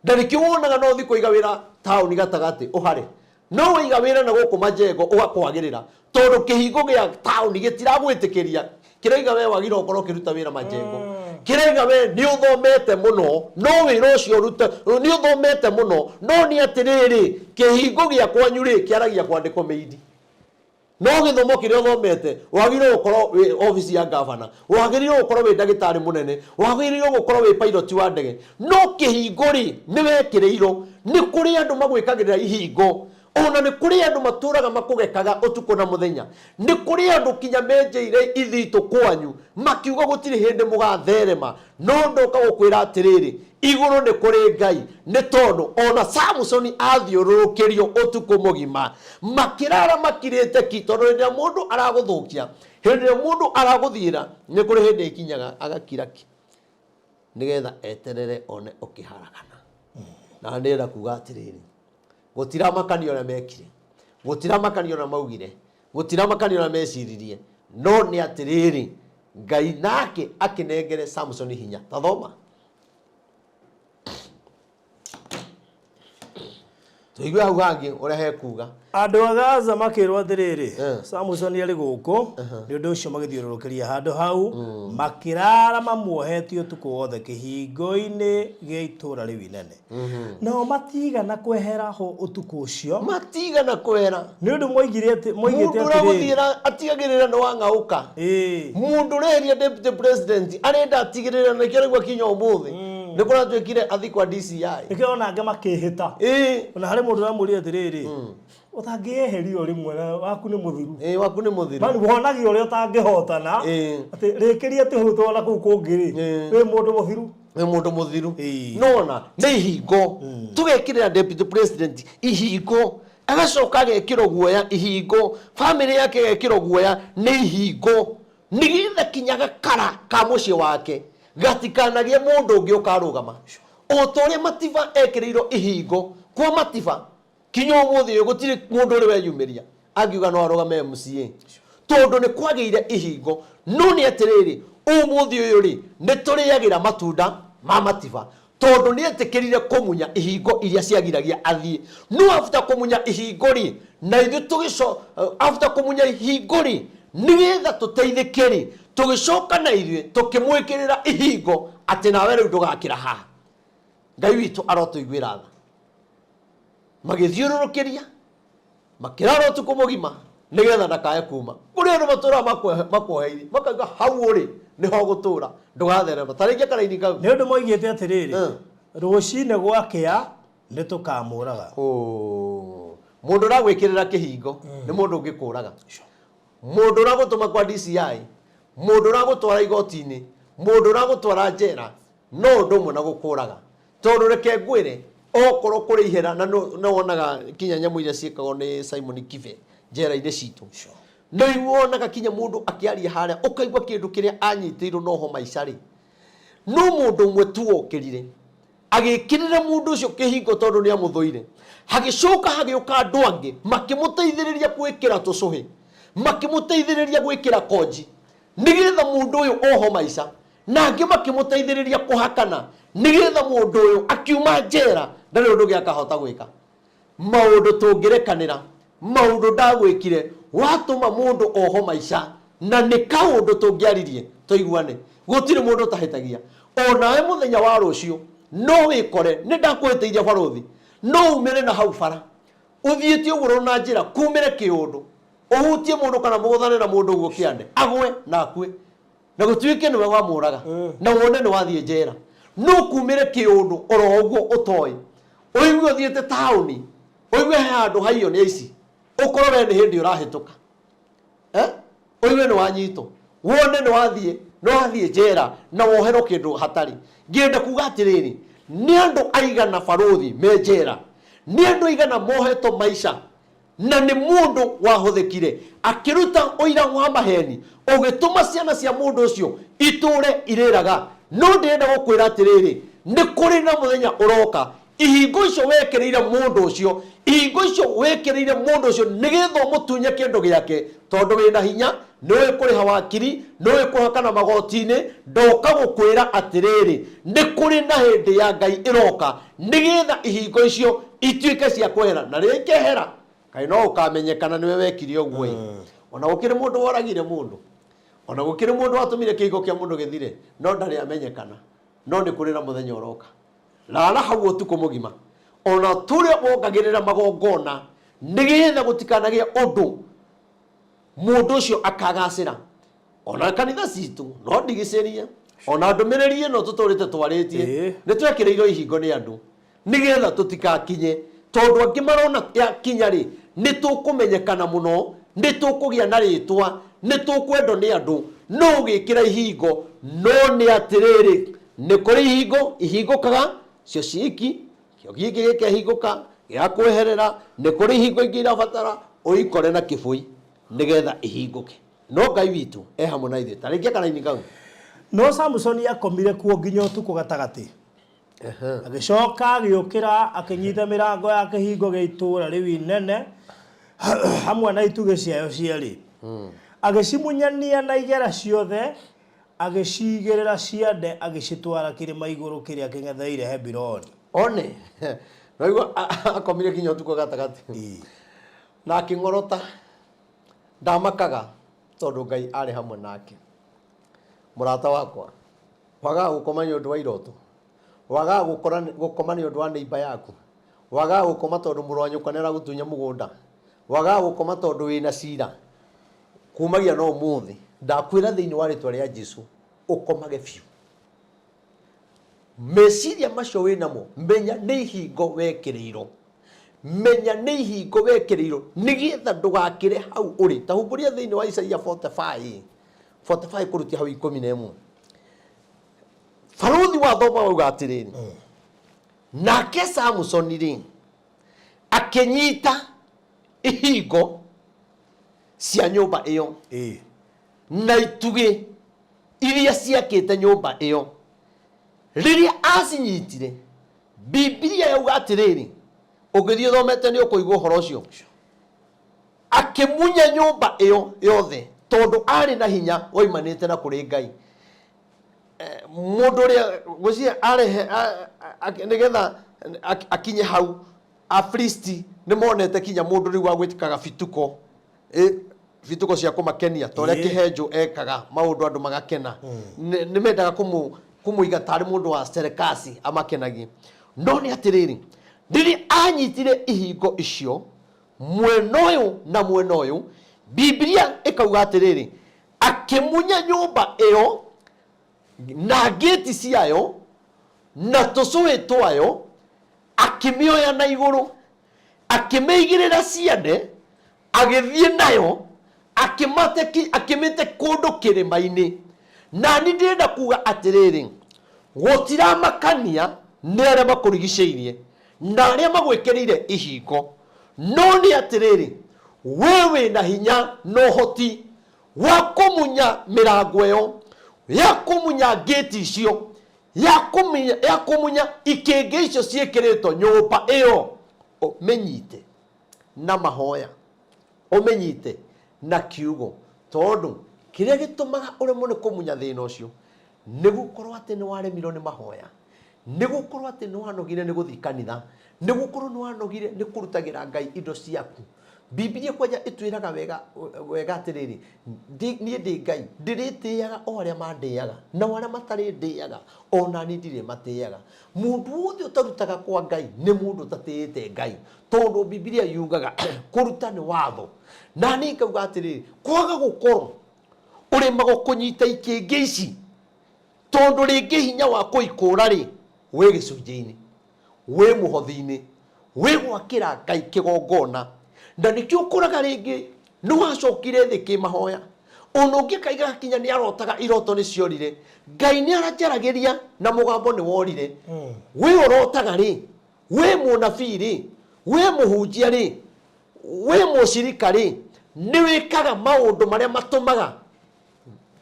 Na nĩkĩo wonaga no ũthiĩ kũiga wĩra taũni gatagatĩ ũhare, no waiga wĩra na gũkũ majengo ũgakwagĩrĩra, tondũ kĩhingo gĩa taũni gĩtiragwĩtĩkĩria. Kĩraiga we wagĩrĩirwo gũkorwo ũkĩruta wĩra majengo, kĩraiga we nĩ ũthomete mũno no wĩra ũcio ũrute, nĩ ũthomete mũno no nĩ atĩrĩrĩ, kĩhingo gĩa kwanyu rĩ kĩaragia kwandĩkwo mĩindi. No gĩthomo kĩrĩa ũthomete, wagĩrĩirwo gũkorwo wĩ obici ya ngavana, wagĩrĩirwo gũkorwo wĩ ndagĩtarĩ mũnene, wagĩrĩirwo gũkorwo wĩ pilot wa ndege. No kĩhingo-rĩ, nĩ wekĩrĩirwo. Nĩ kũrĩ andũ magwĩkagĩrĩra ihingo. Ona nĩ kũrĩ andũ matũraga makũgekaga ũtukũ na mũthenya. Nĩ kũrĩ andũ kinya menjeire ithitũ kwanyu, makiuga gũtirĩ hĩndĩ mũgatherema. No ndoka gũkwĩra atĩrĩrĩ, igũrũ nĩ kũrĩ Ngai, nĩ tondũ o na Samusoni athiũrũrũkĩrio ũtukũ mũgima, makĩrara makirĩte ki, tondũ hĩndĩ ĩrĩa mũndũ aragũthũkia, hĩndĩ ĩrĩa mũndũ aragũthiĩra, nĩ kũrĩ hĩndĩ ĩkinyaga agakira ki, nĩgetha eterere one ũkĩharagana. Na ndĩrenda kuga atĩrĩrĩ, gũtiramakania ũrĩa mekire, gũtiramakania ũrĩa maugire, gũtiramakania ũrĩa meciririe, no nĩ atĩrĩrĩ, Ngai nake akĩnengere Samsoni hinya. Ta thoma. Tũigue hau hangĩ ũrĩa hekuga. Andũ a Gaza makĩrwo atĩrĩrĩ, Samusoni arĩ gũkũ. Nĩ ũndũ ũcio magĩthiũrũrũkĩria handũ hau, makĩraara mamuohetie ũtukũ wothe kĩhingo-inĩ gĩa itũũra rĩu inene. Nao matiigana kwehera ho ũtukũ ũcio. Matigana kwehera. Nĩ ũndũ moigire atĩ, moigĩte Mũndũ atĩrĩrĩ. ũragũthiĩra atigagĩrĩra nĩ wang'aũka. Mũndũ ũreheria deputy president arenda atigĩrĩre na nĩkĩo araigua kinya ũmũthĩ. Nĩ kũratuĩkire athiĩ kwa DCI. Nĩkĩo ona angĩ makĩhĩta. Ona harĩ mũndũ ũramwĩrire atĩrĩrĩ, ũtangĩeheria o rĩmwe na waku nĩ mũthiru. Ĩĩ, waku nĩ mũthiru. Mani wonagia ũrĩa ũtangĩhotana. Atĩ rĩkĩria atĩ hau twana kũu kũngĩ rĩ, wĩ mũndũ mũthiru. Wĩ mũndũ mũthiru. Nona nĩ ihingo. Tũgekĩrĩra deputy president ihingo. Agacoka agekĩrwo guoya ihingo. Family yake ĩgekĩrwo guoya nĩ ihingo. Nĩgetha kinya gakara ka mũciĩ wake gatikanagĩe mũndũ ũngĩ ũkarũgama. O ta ũrĩa Matiba ekĩrĩirwo ihingo kwa Matiba, kinya ũmũthĩ ũyũ gũtirĩ mũndũ ũrĩ weyumĩria angiuga no arũgame MCA, tondũ nĩ kwagĩire ihingo. No nĩ atĩrĩrĩ, ũmũthĩ ũyũ rĩ, nĩ tũrĩagĩra matunda ma Matiba, tondũ nĩ etĩkĩrire kũmunya ihingo iria ciagiragia athiĩ. No after kũmunya ihingo rĩ, na ithuĩ tũgĩco, after kũmunya ihingo rĩ, nĩgetha tũteithĩke rĩ, tũgĩcoka na ithuĩ tũkĩmwĩkĩrĩra ihingo atĩ nawe rĩu ndũgakĩra haha. Ngai witũ arotũiguĩra tha. Magĩthiũrũrũkĩria, makĩrara ũtukũ mũgima nĩgetha ndakae kuma. Kũrĩ andũ matũraga makuoheirie, makauga hau ũrĩ nĩho ũgũtũra, ndũgatherema. Ta rĩngĩ karaini kau. Nĩ ũndũ moigĩte atĩrĩrĩ, rũcinĩ gwakĩa nĩ tũkamũraga. Oh, mũndũ ũragwĩkĩrĩra kĩhingo nĩ mũndũ ũngĩkũraga. Mũndũ ũragũtũma kwa DCI, mũndũ ũragũtwara igoti-inĩ, mũndũ ũragũtwara njera, no ũndũ ũmwe na gũkũraga. Tondũ reke ngwĩre, okorwo kũrĩ ihera, na nĩ wonaga kinya nyamũ iria ciĩkagwo nĩ Simon Kibe njera-inĩ citũ. Nĩ wonaga kinya mũndũ akĩaria harĩa, ũkaigua kĩndũ kĩrĩa anyitĩirwo noho maica rĩ. No mũndũ ũmwe tu wokĩrire, agĩkĩrĩra mũndũ ũcio kĩhingo tondũ nĩ amũthũire. Hagĩcoka hagĩũka andũ angĩ, makĩmũteithĩrĩria gwĩkĩra tũcũhĩ, makĩmũteithĩrĩria gwĩkĩra konji, nĩgetha mũndũ ũyũ oho maica. Na angĩ makĩmũteithĩrĩria kũhakana, nĩgetha mũndũ ũyũ akiuma njera ndarĩ ũndũ ũngĩ akahota gwĩka. Maũndũ tũngĩrekanĩra, maũndũ ndagwĩkire, watũma mũndũ oho maica, na nĩ kaũndũ tũngĩaririe tũiguane. Gũtirĩ mũndũ ũtahĩtagia. O nawe mũthenya wa rũciũ no wĩkore nĩ ndakũhĩtĩirie barũthi, no umĩre na hau bara, ũthiĩte ũguo na njĩra, kumĩre kĩũndũ, ũhutie mũndũ kana mũgũthane na mũndũ ũguo kĩande, agwe na akue. Na gũtuĩke nĩwe wamũraga, na wone nĩ wathiĩ njera. No kumĩre kĩũndũ oro ũguo ũtoĩ, ũigue ũthiĩte taũni, ũigue he handũ haiywo nĩ aici, ũkorwo we nĩ hĩndĩ ũrahĩtũka. Ũigue nĩ wanyitwo, wone nĩ wathiĩ, nĩ wathiĩ njera na woherwo kĩndũ hatarĩ. Ngĩenda kuga atĩrĩrĩ, nĩ andũ aigana barũthi me njera, nĩ andũ aigana mohetwo maica na nĩ mũndũ wahũthĩkire akĩruta ũira wa maheni ũgĩtũma ciana cia mũndũ ũcio itũre irĩraga. No ndĩrenda gũkwĩra atĩrĩrĩ, nĩ kũrĩ na mũthenya ũroka ihingo icio wekĩrĩire mũndũ ũcio, ihingo icio wekĩrĩire mũndũ ũcio nĩgetha ũmũtunye kĩndũ gĩake, tondũ wĩna hinya, nĩũĩ kũrĩha wakiri, nĩũĩ kũhakana magoti-inĩ, ndoka gũkwĩra atĩrĩrĩ, nĩ kũrĩ na hĩndĩ ya Ngai ĩroka nĩgetha ihingo icio ituĩke cia kwehera, na rĩrĩa ikehera kaĩ no ũkamenyekana nĩwe wekire ũguo ĩ. Ona gũkĩrĩ mũndũ woragire mũndũ, ona gũkĩrĩ mũndũ watũmire kĩhingo kĩa mũndũ gĩthire, no ndarĩ amenyekana. No nĩ kũrĩ na mũthenya ũroka. Rara hau ũtukũ mũgima, ona tũrĩa wongagĩrĩra magongona nĩgetha gũtikanagĩe ũndũ mũndũ ũcio akagacĩra. Ona kanitha citũ no ndigicĩrie, ona ndũmĩrĩri ĩno tũtũrĩte twarĩtie, nĩ twekĩrĩirwo ihingo nĩ andũ nĩgetha tũtikakinye, tondũ angĩ marona yakinya rĩ, nĩ tũkũmenyekana mũno, nĩ tũkũgĩa na rĩtwa, nĩ tũkwendwo nĩ andũ, no ũgĩkĩra ihingo. No nĩ atĩrĩrĩ, nĩ kũrĩ ihingo ihingũkaga cio ciki, kĩo gĩkĩ gĩkehingũka gĩgakweherera. Nĩ kũrĩ ihingo ingĩ irabatara ũikore na kĩbũi nĩgetha ihingũke. No Ngai witũ e hamwe na ithuĩ. Ta rĩngĩ karaini kau. No Samusoni akomire kuo nginya ũtukũ gatagatĩ. Agĩcoka agĩũkĩra akĩnyita mĩrango ya kĩhingo gĩa itũũra rĩu inene hamwe na itugĩ ciayo cierĩ. Agĩcimunyania na igera ciothe, agĩciigĩrĩra ciande agĩcitwara kĩrĩma igũrũ kĩrĩa kĩng'etheire Hebironi. One, Naigua akomire kinya ũtukũ gatagatĩ. Na akĩng'orota. Ndamakaga tondũ Ngai arĩ hamwe nake. Mũrata wakwa, wagaga gũkoma nĩ ũndũ wa iroto? Wagaga gũkoma nĩ ũndũ wa neighbor yaku? Wagaga gũkoma tondũ mũrũ wa nyũkwa nĩ aragũtunya mũgũnda? Wagaga gũkoma tondũ wĩna cira? Kumagia na ũmũthĩ, ndakwĩra thĩinĩ wa rĩtwa rĩa Jesu, ũkomage biũ. Meciria macio wĩnamo, menya nĩ ihingo wekĩrĩirwo. Menya nĩ ihingo wekĩrĩirwo nĩgetha ndũgakĩre hau ũrĩ. Ta humbũria thĩinĩ wa Isaia 45, 45 kũrutia hau 11. Barũthi wa thoma wauga atĩrĩrĩ, nake Samusoni rĩ, akĩnyita ihingo cia nyũmba ĩyo na itugĩ iria ciakĩte nyũmba ĩyo. Rĩrĩa acinyitire, Bibilia yauga atĩrĩrĩ, ũngĩthiĩ ũthomete nĩ ũkũigua ũhoro ũcio, akĩmunya nyũmba ĩyo yothe tondũ arĩ na hinya waimanĩte na kũrĩ Ngai. Mũndũ ũrĩa gwĩciria arehe nĩgetha akinye hau, Afilisti nĩ monete kinya mũndũ rĩu wa gwĩtĩkaga bituko, bituko cia kũmakenia ta ũrĩa Kĩhenjũ ekaga maũndũ andũ magakena. Nĩ mendaga kũmũiga tarĩ mũndũ wa cerekasi amakenagie. No nĩ atĩrĩrĩ, rĩrĩa anyitire ihingo icio mwena ũyũ na mwena ũyũ, Bibilia ĩkauga atĩrĩrĩ, akĩmunya nyũmba ĩyo na ngĩti ciayo na tũcũĩ twayo, akĩmĩoya na igũrũ, akĩmĩigĩrĩra ciande, agĩthiĩ nayo, akĩmĩte kũndũ kĩrĩma-inĩ. Na niĩ ndĩrenda kuga atĩrĩrĩ, gũtiramakania nĩ arĩa makũrigicĩirie na arĩa magwĩkĩrĩire ihingo, no nĩ atĩrĩrĩ, we wĩna hinya na ũhoti wa kũmunya mĩrango ĩyo, ya kũmunya ngĩti icio, ya kũmunya ikĩngĩ icio ciĩkĩrĩtwo nyũmba ĩyo, ũmĩnyite na mahoya, ũmĩnyite na kiugo, tondũ kĩrĩa gĩtũmaga ũremwo nĩ kũmunya thĩna ũcio nĩ gũkorwo atĩ nĩ waremirwo nĩ mahoya, nĩ gũkorwo atĩ nĩ wanogire nĩ gũthiĩ kanitha, nĩ gũkorwo nĩ wanogire nĩ kũrutagĩra Ngai indo ciaku. Bibilia kwanja ĩtwĩraga wega wega atĩrĩrĩ, niĩ ndĩ Ngai, ndĩrĩtĩaga o arĩa mandĩaga, nao arĩa matarĩndĩaga, o na niĩ ndirĩmatĩaga. Mũndũ wothe ũtarutaga kwa Ngai nĩ mũndũ ũtatĩĩte Ngai, tondũ Bibilia yugaga kũruta nĩ watho. Na niĩ ngauga atĩrĩrĩ, kwaga gũkorwo ũremagwo kũnyita ikĩngĩ ici, tondũ rĩngĩ hinya wa kũikũra rĩ, wĩ gĩcunjĩ-inĩ, wĩ mũhothi-inĩ, wĩ gwakĩra Ngai kĩgongona. Na nĩkĩo ũkoraga rĩngĩ nĩ wacokire thĩ kĩmahoya, ona ũngĩ akaiga kinya nĩ arotaga iroto nĩ ciorire, Ngai nĩ aranjaragĩria na mũgambo nĩ worire. We ũrotaga rĩ, we mũnabii rĩ, we mũhunjia rĩ, we mũcirika rĩ, nĩ wĩkaga maũndũ marĩa matũmaga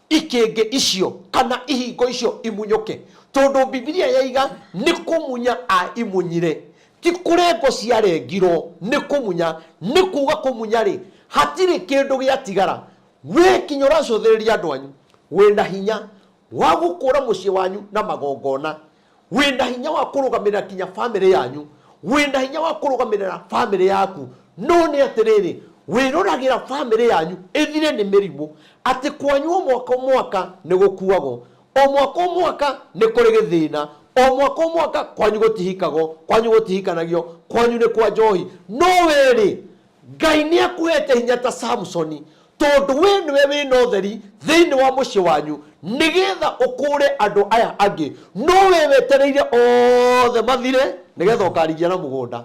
ikĩngĩ icio kana ihingo icio imunyũke, tondũ Bibilia yaiga nĩ kũmunya a imunyire, ti kũrengwo ciarengirwo, nĩ kũmunya. Nĩ kuga kũmunya rĩ, hatirĩ kĩndũ gĩatigara. We kinya ũracũthĩrĩria andũ anyu, wĩna hinya wa gũkũra mũciĩ wanyu na magongona, wĩna hinya wa kũrũgamĩrĩra kinya bamĩrĩ yanyu, wĩna hinya wa kũrũgamĩrĩra bamĩrĩ yaku, no nĩ atĩrĩrĩ, wĩroragĩra bamĩrĩ yanyu ĩthire nĩ mĩrimũ, atĩ kwanyu o mwaka o mwaka nĩ gũkuagwo, o mwaka o mwaka nĩ kũrĩ gĩthĩna, o mwaka o mwaka kwanyu gũtihikagwo, kwanyu gũtihikanagio, kwanyu nĩ kwa njohi. No we-rĩ, Ngai nĩ akũhete hinya ta Samsoni, tondũ we nĩwe wĩna ũtheri thĩinĩ wa mũciĩ wanyu, nĩgetha ũkũũre andũ aya angĩ. No we wetereire othe mathire nĩgetha ũkarigia na mũgũnda.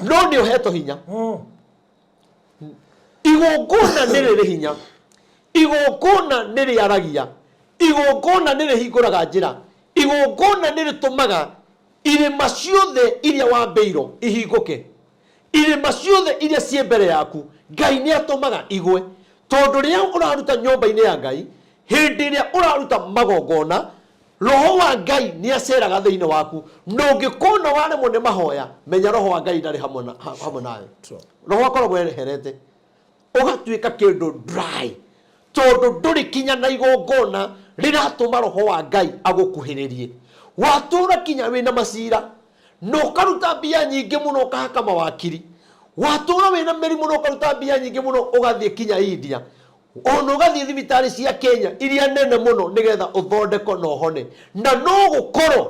No nĩ ũhetwo hinya. Igongona nĩ rĩrĩ hinya, igongona nĩ rĩaragia, igongona nĩ rĩhingũraga njĩra, igongona nĩ rĩtũmaga irĩma ciothe iria wambĩirwo ihingũke, irĩma ciothe iria ciĩ mbere yaku Ngai nĩ atũmaga igwe. Tondũ rĩrĩa ũraruta nyũmba-inĩ ya Ngai, hĩndĩ ĩrĩa ũraruta magongona, Roho wa Ngai nĩ aceraga thĩinĩ waku. Na ũngĩkona waremwo nĩ mahoya, menya Roho wa Ngai ndarĩ hamwe nawe. Roho akoragwo eherete, ũgatuĩka kĩndũ dry, tondũ ndũrĩ kinya na igongona rĩratũma Roho wa Ngai agũkuhĩrĩrie. Watũra kinya wĩna macira, Na ũkaruta mbia nyingĩ mũno ũkahaka mawakiri. Watũra wĩna mĩrimũ na ũkaruta mbia nyingĩ mũno ũgathiĩ kinya India. Ona ũgathiĩ thibitarĩ cia Kenya iria nene mũno nĩgetha ũthondekwo na ũhone. Na no gũkorwo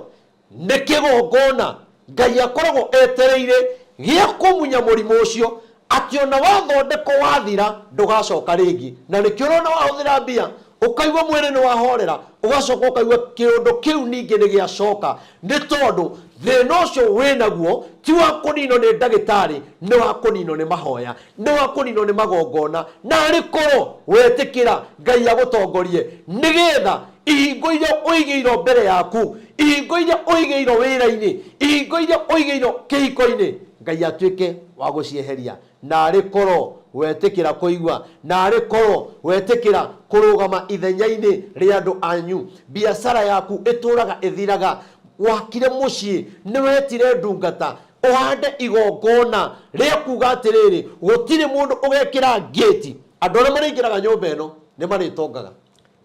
nĩ kĩgongona Ngai akoragwo etereire gĩa kũmunya mũrimũ ũcio atĩ ona wathondekwo wathira ndũgacoka rĩngĩ. Na nĩkĩo ũrona wahũthĩra mbia ũkaigua mwĩrĩ nĩ wahorera, ũgacoka ũkaigua kĩũndũ kĩu ningĩ nĩ gĩacoka, nĩ tondũ thĩna ũcio wĩnaguo ti wa kũninwo nĩ ndagĩtarĩ, nĩ wa kũninwo nĩ mahoya, nĩ wa kũninwo nĩ magongona. Na arĩ korwo wetĩkĩra Ngai agũtongorie nĩgetha ihingo iria ũigĩirwo mbere yaku, ihingo iria ũigĩirwo wĩra-inĩ, ihingo iria ũigĩirwo kĩhiko-inĩ, Ngai atuĩke wa gũcieheria. Na arĩ korwo wetĩkĩra kũigua, na arĩ korwo wetĩkĩra kũrũgama ithenya-inĩ rĩa andũ anyu. Biacara yaku ĩtũraga ĩthiraga. Wakire mũciĩ, nĩ wetire ndungata, ũhande igongona rĩa kuga atĩrĩrĩ, gũtirĩ mũndũ ũgekĩra ngĩti. Andũ arĩa marĩingĩraga nyũmba ĩno nĩ marĩtongaga.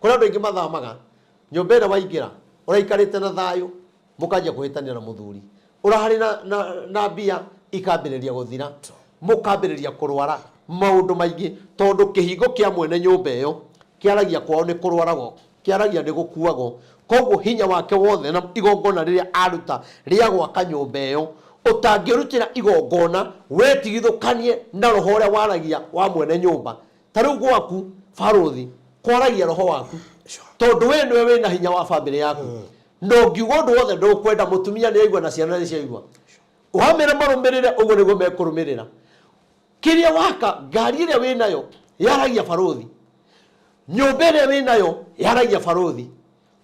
Kũrĩ andũ aingĩ mathamaga, nyũmba ĩrĩa waingĩra, ũraikarĩte na thayũ, mũkanjia kũhĩtania na mũthuri. Ũrarĩ na, na, na mbia ikambĩrĩria gũthira, mũkambĩrĩria kũrwara maũndũ maingĩ, tondũ kĩhingo kĩa mwene nyũmba ĩyo kĩaragia kwao nĩ kũrwaragwo, kĩaragia nĩ gũkuagwo. Koguo hinya wake wothe na igongona rĩrĩa aruta rĩa gwaka nyũmba ĩyo, ũtangĩrutĩra igongona wetigithũkanie na roho ũrĩa waragia wa mwene nyũmba. Ta rĩu gwaku barũthi kwaragia roho waku, tondũ we nĩwe wĩna hinya wa bamĩrĩ yaku. Na ũngiuga ũndũ wothe ndũkwenda, mũtumia nĩ aigua na ciana nĩ ciaigua. Wamĩra marũmĩrĩre, ũguo nĩguo mekũrũmĩrĩra. Kĩrĩa waka, ngari ĩrĩa wĩnayo yaragia barũthi, nyũmba ĩrĩa wĩnayo yaragia barũthi.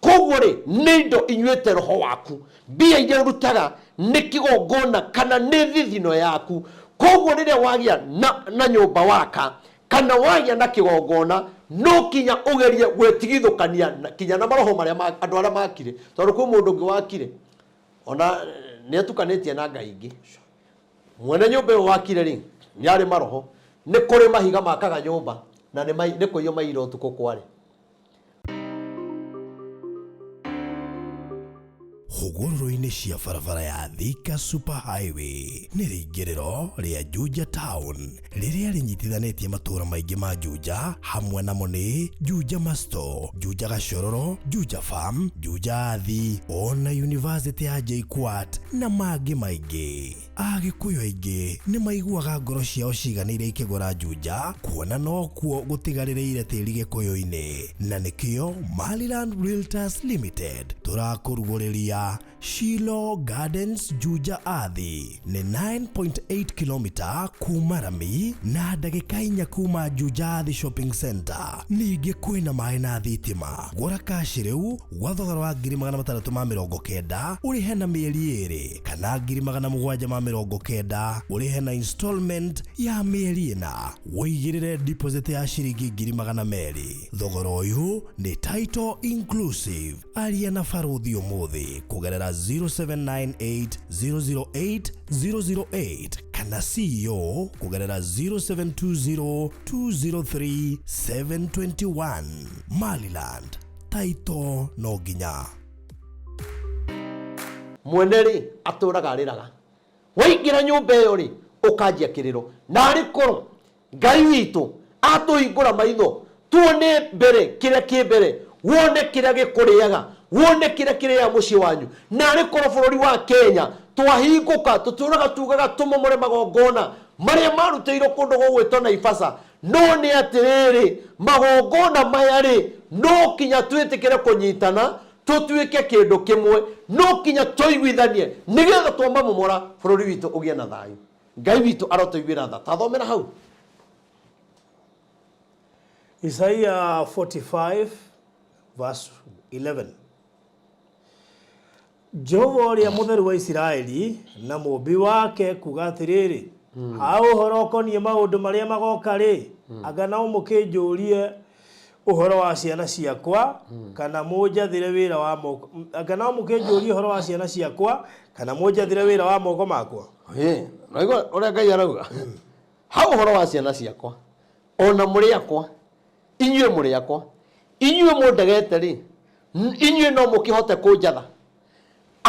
Koguo rĩ, nĩ indo inyuĩte roho waku. Mbia iria ũrutaga nĩ kĩgongona kana nĩ thithino yaku. Koguo rĩrĩa wagĩa na, na nyũmba waka kana wagĩa na kĩgongona, no kinya ũgerie gwĩtigithũkania na, kinya na maroho marĩa ma, andũ arĩa makire. Tondũ kwĩ mũndũ ũngĩ wakire ona nĩ atukanĩtie na ngai ingĩ. Mwene nyũmba ĩyo wakire rĩ, nĩ arĩ maroho. Nĩ kũrĩ mahiga makaga nyũmba na nĩ kũiywo maiyire ũtukũ kwarĩ. Hũgũrũrũ-inĩ cia barabara ya Thika Super Highway nĩ rĩingĩrĩro rĩa Juja Town rĩrĩa rĩnyitithanĩtie matũũra maingĩ ma Juja, hamwe namo nĩ Juja Masto, Juja Gachororo, Juja Farm, Juja Athi, ona University ya JKUAT na mangĩ maingĩ. Agĩkũyũ aingĩ nĩ maiguaga ngoro ciao ciganĩire ikĩgũra Juja, kuona nokuo gũtigarĩrĩire tĩri Gĩkũyũ-inĩ, na nĩkĩo Maryland Realtors Limited tũrakũrugũrĩria Shiloh Gardens Juja Athi. Nĩ 9.8 km kuma rami na ndagĩka inya kuma Juja Athi Shopping Center. Ningĩ kwĩna maĩ na thitima. Gũra kashi rĩu gwa thogora wa 690,000 ũrĩhe na mĩeri ĩrĩ, kana 790,000 ũrĩhe na installment ya mĩeri ĩna, ũigĩrĩre deposit ya ciringi 200,000. Thogora ũyũ nĩ title inclusive. Aria na barũthi ũmũthĩ kũgerera 0798 008 008 kana CEO kũgerera 0720 203 721. Maryland, title no nginya. Mwene rĩ atũraga arĩraga. Waingĩra nyũmba ĩyo rĩ, ũkanjia kĩrĩro. Na arĩ korwo Ngai witũ atũhingũra maitho tuone mbere kĩrĩa kĩ mbere, wone kĩrĩa gĩkũrĩaga, wone kĩrĩa kĩrĩaga mũciĩ wanyu. Na arĩ korwo bũrũri wa Kenya twahingũka, tũtũraga tugaga tũmomore magongona marĩa marutĩirwo kũndũ gũgwĩtwo Naivasha. No nĩ atĩrĩrĩ, magongona maya rĩ, no kinya twĩtĩkĩre kũnyitana tũtuĩke kĩndũ kĩmwe, no kinya tũiguithanie nĩgetha twamamomora bũrũri witũ ũgĩe na thayũ. Ngai witũ arotũiguĩra tha. Tathomera hau. Isaiah 45 verse 11. Jehova ũrĩa mũtheru wa Isiraeli na mũũmbi wake kuga atĩrĩrĩ, ha ũhoro ũkoniĩ maũndũ marĩa magoka-rĩ, anga no mũkĩnjũrie ũhoro wa ciana ciakwa, kana mũnjathĩre wĩra wa moko, anga no mũkĩnjũrie ũhoro wa ciana ciakwa, kana mũnjathĩre wĩra wa moko makwa? Ĩ, ũraigua ũrĩa Ngai arauga? Ha ũhoro wa ciana ciakwa, ona mũrĩ akwa, inyuĩ mũrĩ akwa, inyuĩ mũndegete rĩ, inyuĩ no mũkĩhote kũnjatha.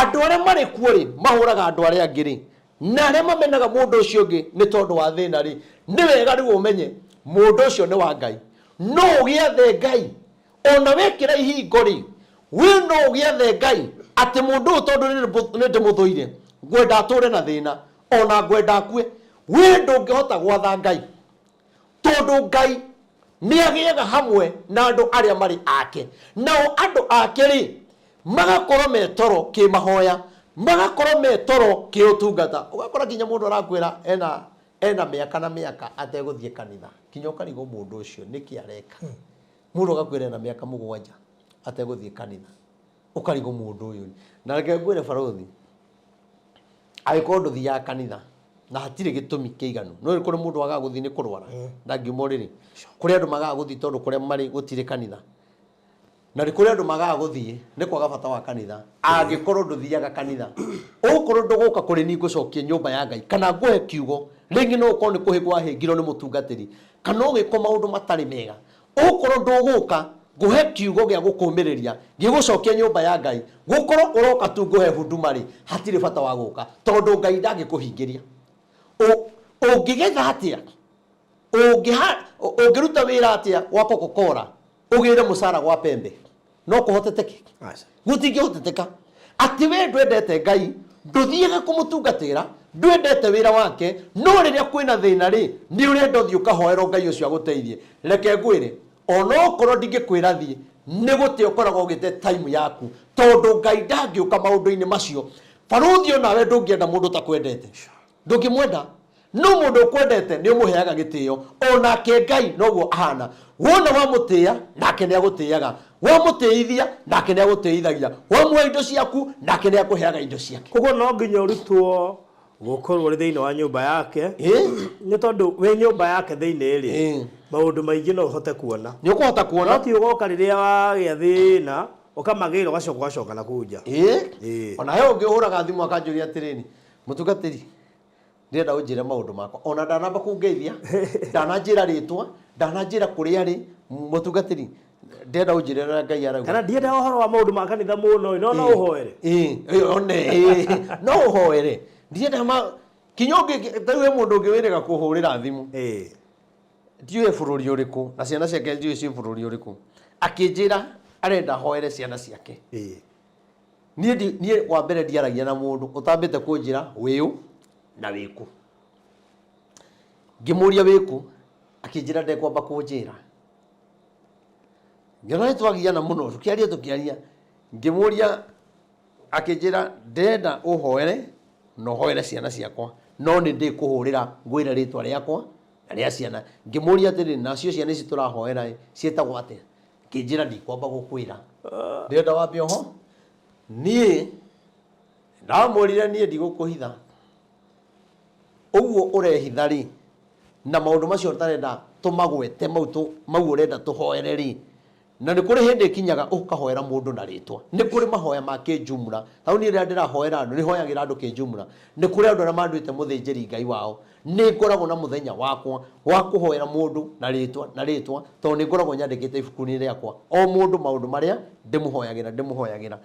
Andũ arĩa marĩ kuo rĩ, mahũraga andũ arĩa angĩ rĩ, na arĩa mamenaga mũndũ ũcio ũngĩ nĩ tondũ wa thĩna rĩ, nĩ wega rĩu ũmenye mũndũ ũcio nĩ wa Ngai. No ũgĩathe Ngai ona wekĩra ihingo rĩ, we no ũgĩathe Ngai atĩ mũndũ ũyũ tondũ nĩ ndĩmũthũire, ngwenda atũre na thĩna, ona ngwenda akue. We ndũngĩhota gwatha Ngai, tondũ Ngai nĩ agĩaga hamwe na andũ arĩa marĩ ake. Nao andũ ake rĩ, magakorwo me toro kĩmahoya, magakorwo me toro kĩũtungata. Ũgakora nginya mũndũ arakwĩra ena ena mĩaka na mĩaka ategũthiĩ kanitha, nginya ũkarigwo mũndũ ũcio nĩkĩ areka. Mũndũ agakwĩra ena mĩaka mũgwanja ategũthiĩ kanitha, ũkarigwo mũndũ ũyũ. Na reke ngwĩre barũthi, angĩkorwo ndũthiaga kanitha na hatirĩ gĩtũmi kĩiganu, no kũrĩ mũndũ wagaga gũthiĩ nĩ kũrwara, ndangiuma ũrĩrĩ. Kũrĩ andũ magaga gũthiĩ tondũ kũrĩa marĩ gũtirĩ kanitha. Na nĩ kũrĩ andũ magaga gũthiĩ nĩ kwaga bata wa kanitha. Angĩkorwo ndũthiaga kanitha, ũgũkorwo ndũgũka kũrĩ niĩ ngũcokie nyũmba ya Ngai kana ngũhe kiugo, rĩngĩ no ũkorwo nĩ kũhĩngwo wahĩngirwo nĩ mũtungatĩri kana ũgĩkwo maũndũ matarĩ mega. Ũgũkorwo ndũgũka ngũhe kiugo gĩa gũkũmĩrĩria gĩgũcokia nyũmba ya Ngai, gũkorwo ũroka tu ngũhe huduma rĩ, hatirĩ bata wa gũka tondũ Ngai ndangĩkũhingĩria. Ũngĩgetha atĩa? Ũngĩruta wĩra atĩa gwa Coca-Cola ũgĩre mũcara gwa Pembe? No kũhoteteke? Aca. Gũtingĩhoteteka. Atĩ we ndwendete Ngai, ndũthiaga kũmũtungatĩra, ndwendete wĩra wake, no rĩrĩa kwĩna thĩna rĩ, nĩ ũrenda ũthiĩ ũkahoerwo Ngai ũcio agũteithie. Reke ngwĩre, onokorwo ndingĩkwĩra thiĩ, nĩ gũte ũkoragwo ũgĩte time yaku, tondũ Ngai ndangĩũka maũndũ-inĩ macio. Barũthi onawe ndũngĩenda mũndũ ũtakwendete. Ndũngĩmwenda. No mũndũ ũkwendete nĩ ũmũheaga gĩtĩo. Onake Ngai noguo ahana. Wona wamũtĩĩa, nake nĩ agũtĩaga. Wamũtĩithia, nake nĩ agũtĩithagia. Wamũhe indo ciaku, nake nĩ akũheaga indo ciake. Koguo no nginya ũrutwo gũkorwo ũrĩ thĩinĩ wa nyũmba yake. Nĩ tondũ wĩ nyũmba yake thĩinĩ rĩ, maũndũ maingĩ no ũhote kuona. Nĩ ũkũhota kuona. No ti ũgoka rĩrĩa wagĩa thĩna, ũkamagĩra ũgacoka ũgacoka na kũu nja. Ona he ũngĩ ũhũraga thimũ akanjũria atĩrĩrĩ, mũtungatĩri, ndĩrenda ũnjĩre maũndũ makwa. Ona ndanamba kũngeithia, ndananjĩra rĩtwa, ndananjĩra kũrĩa arĩ, mũtungatĩri, ndĩrenda ũnjĩre ũrĩa Ngai arauga. Kana ndiendaga ũhoro wa maũndũ ma kanitha mũno, no no ũhoere. Ĩĩ, one, ĩĩ, no ũhoere. Ndiendaga ma, kinya ũngĩ, ta rĩu he mũndũ ũngĩ wĩrĩga kũhũrĩra thimũ. Ndiũĩ bũrũri ũrĩkũ, na ciana ciake ndiũĩ ciĩ bũrũri ũrĩkũ. Akĩnjĩra arenda hoere ciana ciake. Niĩ ndi, niĩ wa mbere ndiaragia na mũndũ ũtambĩte kũnjĩra wĩũ na wĩkũ. Ngĩmũria wĩkũ, akĩnjĩra ndekwamba kũnjĩra. Ngĩona nĩ twagiana mũno, tũkĩaria tũkĩaria, ngĩmũria akĩnjĩra ndĩrenda ũhoere na ũhoere ciana ciakwa, no nĩ ndĩkũhũrĩra ngwĩre rĩtwa rĩakwa na rĩa ciana. Ngĩmũria atĩrĩrĩ, nacio ciana ici tũrahoera ĩ, ciĩtagwo atĩa? Akĩnjĩra ndikwamba gũkwĩra, ndĩrenda wambe oho. Niĩ ndamwĩrire niĩ ndigũkũhitha, ũguo ũrehitha rĩ, na maũndũ macio ũtarenda tũmagwete mau mau ũrenda tũhoere rĩ, na nĩ kũrĩ hĩndĩ ĩkinyaga ũkahoera mũndũ na rĩtwa. Nĩ kũrĩ mahoya ma kĩnjumla. Ta rĩu niĩ rĩrĩa ndĩrahoera andũ, nĩ hoyagĩra andũ kĩnjumla. Nĩ kũrĩ andũ arĩa manduĩte mũthĩnjĩri Ngai wao. Nĩ ngoragwo na mũthenya wakwa wa kũhoera mũndũ na rĩtwa na rĩtwa, tondũ nĩ ngoragwo nyandĩkĩte ibuku-inĩ rĩakwa o mũndũ maũndũ marĩa ndĩmũhoyagĩra ndĩmũhoyagĩra.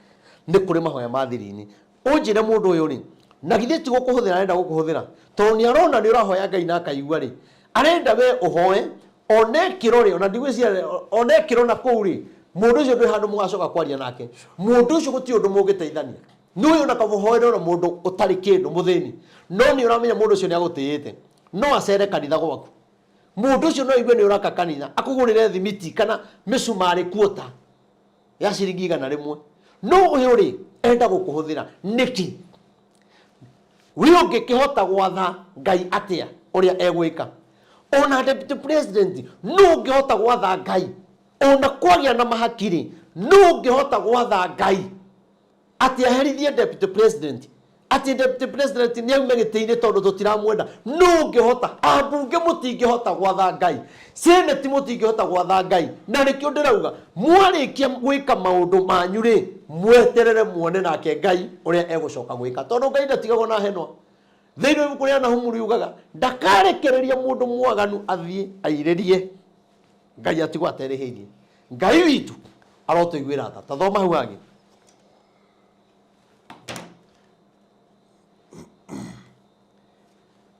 Nĩ kũrĩ mahoya ma thiri-inĩ. Ũnjĩre mũndũ ũyũ rĩ, na githĩ ti gũkũhũthĩra arenda gũkũhũthĩra? Tondũ nĩ arona nĩ ũrahoya Ngai na akaigua rĩ, arenda we ũhoe, one kĩro rĩ, ona ndigwĩciria one kĩro na kũu rĩ, mũndũ ũcio ndwĩ handũ mũgacoka kwaria nake. Mũndũ ũcio gũtirĩ ũndũ mũngĩteithania. Nĩ ũyũ ona kaba ũhoere ona mũndũ ũtarĩ kĩndũ mũthĩni, no nĩ ũramenya mũndũ ũcio nĩ agũtĩĩte, no acere kanitha gwaku. Mũndũ ũcio no aigue nĩ ũraka kanitha, akũgũrĩre thimiti kana mĩcumarĩ kuota ya ciringi 100. No ũyũ rĩ, enda gũkũhũthĩra nĩkĩ? We ũngĩkĩhota gwatha Ngai atĩa ũrĩa egwĩka? Ona deputy president, nũ ũngĩhota gwatha Ngai? Ona kwagĩa na mahaki rĩ, nũ ũngĩhota gwatha Ngai atĩ aherithie deputy president? Atĩ deputy president nĩ aume gĩtĩ-inĩ tondũ tũtiramwenda? Nũ ũngĩhota? Ambunge mũtingĩhota gwatha Ngai, senate mũtingĩhota gwatha Ngai. Na nĩkĩo ndĩrauga mwarĩkia gwĩka maũndũ manyu rĩ, mweterere muone nake Ngai ũrĩa egũcoka gwĩka, tondũ Ngai ndatigagwo na henwa. Thĩinĩ wa ibuku rĩa Nahumu riugaga ndakarekereria mũndũ mwaganu athiĩ airĩrie, Ngai atigwo aterĩhĩirie. Ngai witũ arotũiguĩra tha. Ta thoma hau hangĩ.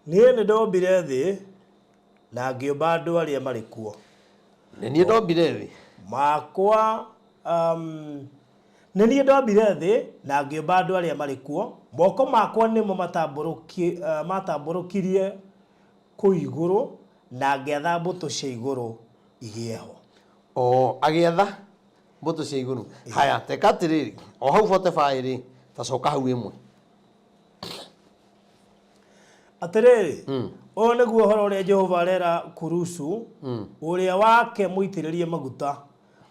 Niĩ nĩ ndombire thĩ na ngĩũmba andũ arĩa marĩ kuo. Nĩ niĩ ndombire thĩ. Makwa um, nĩ niĩ ndombire thĩ na ngĩũmba andũ arĩa marĩ kuo. Moko makwa nĩmo matambũrũki, uh, matambũrũkirie kũu igũrũ na ngĩatha mbũtũ cia igũrũ igĩe ho. O agĩatha mbũtũ cia igũrũ. Haya, teka atĩrĩrĩ, o hau 45 rĩ, ta coka hau ĩmwe. Atĩrĩrĩ, ũyũ nĩguo ũhoro ũrĩa Jehova arera Kurusu, ũrĩa wake mũitĩrĩrie maguta,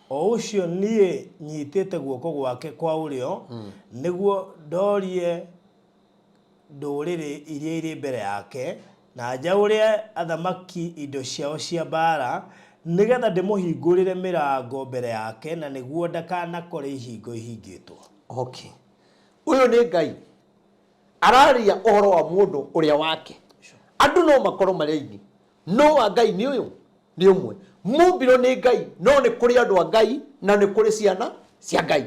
o ũcio niĩ nyitĩte guoko gwake kwa ũrĩo, nĩguo ndoorie ndũrĩrĩ iria irĩ mbere yake, na njaũre athamaki indo ciao cia mbaara, nĩgetha ndĩmũhingũrĩre mĩrango mbere yake, na nĩguo ndakanakore ihingo ihingĩtwo. Okay. Ũyũ nĩ Ngai araria ũhoro wa mũndũ ũrĩa wake. Andũ no makorwo marĩ aingĩ, no wa Ngai nĩ ũyũ nĩ ũmwe. Mũmbirwo nĩ Ngai, no nĩ kũrĩ andũ a Ngai na nĩ kũrĩ ciana cia Ngai.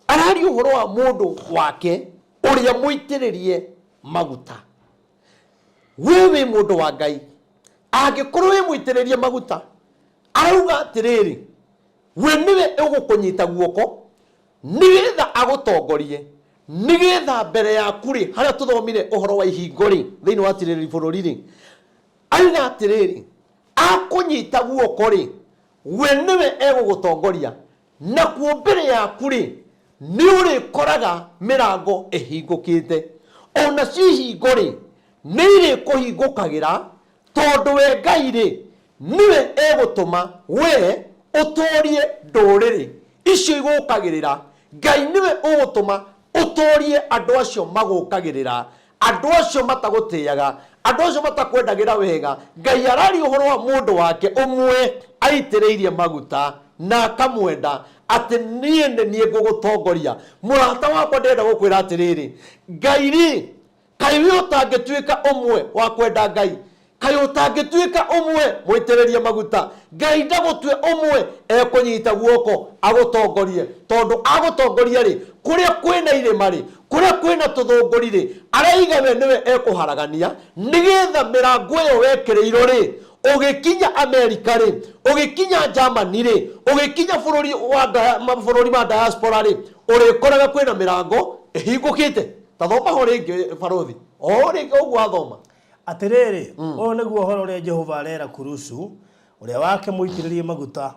Araria ũhoro wa mũndũ wake ũrĩa mũitĩrĩrie maguta. We wĩ mũndũ wa Ngai, angĩkorwo wĩ mũitĩrĩrie maguta, arauga atĩrĩrĩ, we nĩwe ũgũkũnyita guoko nĩgetha agũtongorie, nĩgetha mbere yaku rĩ, harĩa tũthomire ũhoro wa ihingo rĩ, thĩinĩ wa tirĩrĩri bũrũri rĩ, auga atĩrĩrĩ, akũnyita guoko rĩ, we nĩwe egũgũtongoria, nakuo mbere yaku rĩ, nĩ ũrĩkoraga mĩrango ĩhingũkĩte, onacio ihingo rĩ, nĩ irĩkũhingũkagĩra, tondũ we Ngai rĩ, nĩwe egũtũma we ũtorie ndũrĩrĩ icio igũkagĩrĩra. Ngai nĩwe ũgũtũma ũtorie andũ acio magũkagĩrĩra, andũ acio matagũtĩaga, andũ acio matakwendagĩra wega. Ngai araria ũhoro wa mũndũ wake ũmwe aitĩrĩirie maguta na akamwenda, atĩ niĩ nĩ niĩ ngũgũtongoria. Mũrata wakwa, ndĩrenda gũkwĩra atĩrĩrĩ, Ngai rĩ, kaĩ we ũtangĩtuĩka ũmwe wa kwenda Ngai? Kaĩ ũtangĩtuĩka ũmwe mũitĩrĩrie maguta? Ngai ndagũtue ũmwe ekũnyita guoko agũtongorie, tondũ agũtongoria rĩ, kũrĩa kwĩna irĩma rĩ, kũrĩa kwĩna tũthũngũri rĩ, araiga we nĩwe ekũharagania, nĩgetha mĩrango ĩyo wekĩrĩirwo rĩ, ũgĩkinya Amerika rĩ, ũgĩkinya Germany rĩ, ũgĩkinya bũrũri wa mabũrũri ma diaspora rĩ, ũrĩkoraga kwĩna mĩrango ĩhingũkĩte. Ta thoma ho rĩngĩ barũthi, o rĩngĩ ũguo wathoma. Atĩrĩrĩ, ũyũ nĩguo ũhoro ũrĩa Jehova arera Kurusu, ũrĩa wake mũitĩrĩrie maguta,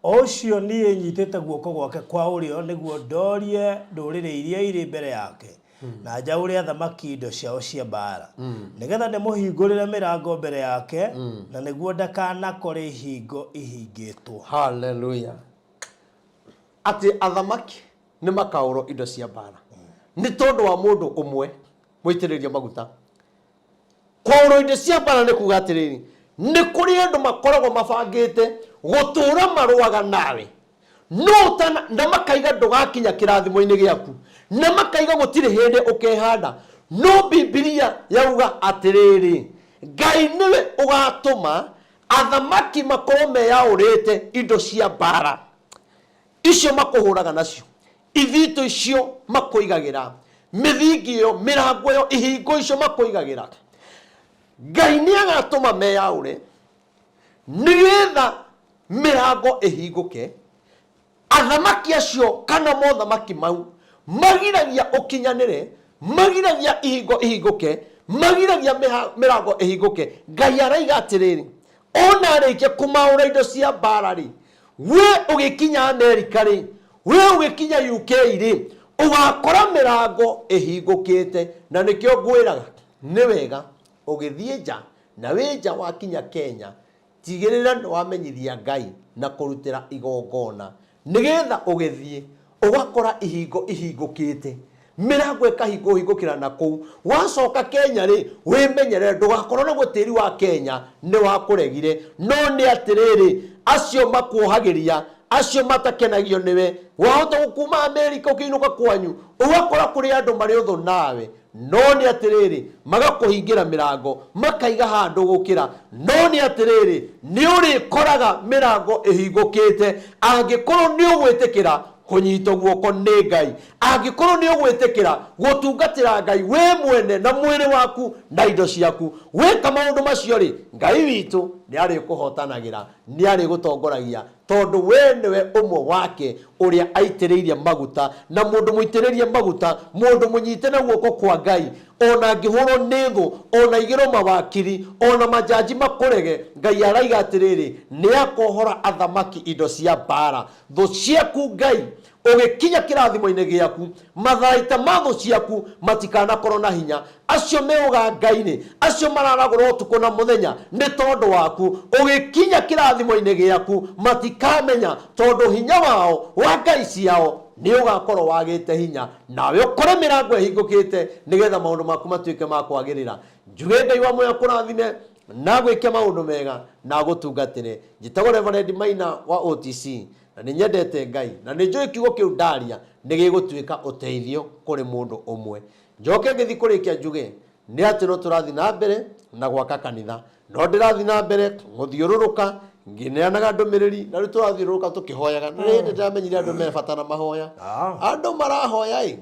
o ũcio niĩ nyitĩte guoko gwake kwa ũrĩo nĩguo ndoorie ndũrĩrĩ iria irĩ mbere yake, na njaũre athamaki indo ciao cia mbaara, nĩgetha ndĩmũhingũrĩre mĩrango mbere yake, na nĩguo ndakanakore ihingo ihingĩtwo. Haleluya. Atĩ athamaki nĩ makaũrwo indo cia mbaara nĩ tondũ wa mũndũ ũmwe mũitĩrĩrie maguta. Kwaũrwo indo cia mbaara nĩ kuga atĩrĩrĩ, nĩ kũrĩ andũ makoragwo mabangĩte gũtũũra marũaga nawe, no ũtana, na makaiga ndũgakinya kĩrathimo-inĩ gĩaku, na makaiga gũtirĩ hĩndĩ ũkehanda. No Bibilia yauga atĩrĩrĩ, Ngai nĩwe ũgatũma athamaki makorwo meyaũrĩte indo cia mbaara icio makũhũraga nacio, ithitũ icio makũigagĩra, mĩthingi ĩyo, mĩrango ĩyo, ihingo icio makũigagĩra. Ngai nĩ agatũma meyaũre nĩgetha mĩrango ĩhingũke. Athamaki acio kana mothamaki mau magiragia ũkinyanĩre, magiragia ihingo ihingũke, magiragia mĩrango ĩhingũke. Ngai araiga atĩrĩrĩ, ona arĩkia kũmaũra indo cia mbara rĩ, we ũgĩkinya Amerika rĩ, we ũgĩkinya UK rĩ, ũgakora mĩrango ĩhingũkĩte. Na nĩkĩo ngwĩraga nĩ wega ũgĩthiĩ nja, na wĩ nja wakinya Kenya, tigĩrĩra nĩ wamenyithia Ngai na kũrutĩra igongona, nĩgetha ũgĩthiĩ ũgakora ihingo ihingũkĩte, mĩrango ĩkahingũhingũkĩra na kũu. Wacoka Kenya rĩ, wĩmenyerere ndũgakorwo naguo tĩri wa Kenya nĩ wakũregire. No nĩ atĩrĩrĩ, acio makuohagĩria, acio matakenagio nĩwe, wahota gũkuma Amerika ũkĩinũka kwanyu, ũgakora kũrĩ andũ marĩ ũthũ nawe. No nĩ atĩrĩrĩ, magakũhingĩra mĩrango, makaiga handũ gũkĩra. No nĩ atĩrĩrĩ, nĩ ũrĩkoraga mĩrango ĩhingũkĩte angĩkorwo nĩ ũgwĩtĩkĩra. Kũnyitwo guoko nĩ Ngai. Angĩkorwo nĩ ũgwĩtĩkĩra gũtungatĩra Ngai wĩ mwene na mwĩrĩ waku na indo ciaku, wĩka maũndũ macio rĩ, Ngai witũ nĩ arĩkũhotanagĩra, nĩ arĩgũtongoragia, tondũ we nĩwe ũmwe wake ũrĩa aitĩrĩirie maguta. Na mũndũ mũitĩrĩrie maguta, mũndũ mũnyite na guoko kwa Ngai, ona angĩhũrwo nĩ thũ, ona aigĩrwo mawakiri, ona majaji makũrege, Ngai araiga atĩrĩrĩ, nĩ akohora athamaki indo cia mbara. Thũ ciaku Ngai, ũgĩkinya kĩrathimo-inĩ gĩaku, matharaita ma thũ ciaku matikanakorwo na hinya. Acio me ũganga-inĩ, acio mararagũra ũtukũ na mũthenya nĩ tondũ waku, ũgĩkinya kĩrathimo-inĩ gĩaku matikamenya, tondũ hinya wao wa ngai ciao nĩ ũgakorwo wagĩte hinya, nawe ũkore mĩrango ĩhingũkĩte nĩgetha maũndũ maku matuĩke ma kwagĩrĩra. Njuge Ngai wa muoyo akũrathime na agwĩke maũndũ mega na agũtungatĩre. Njĩtagwo Reverend Maina wa OTC, na nĩ nyendete Ngai, na nĩ njũĩ kiugo kĩu ndaria nĩ gĩgũtuĩka ũteithio kũrĩ mũndũ ũmwe. Njoke ngĩthiĩ kũrĩkia njuge nĩ atĩ no tũrathiĩ na mbere na gwaka kanitha, no ndĩrathiĩ na mbere gũthiũrũrũka ngĩneanaga ndũmĩrĩri, na rĩu tũrathiũrũrũka tũkĩhoyaga. Na rĩndĩ ndĩramenyire andũ me bata na mahoya. Andũ marahoya ĩ,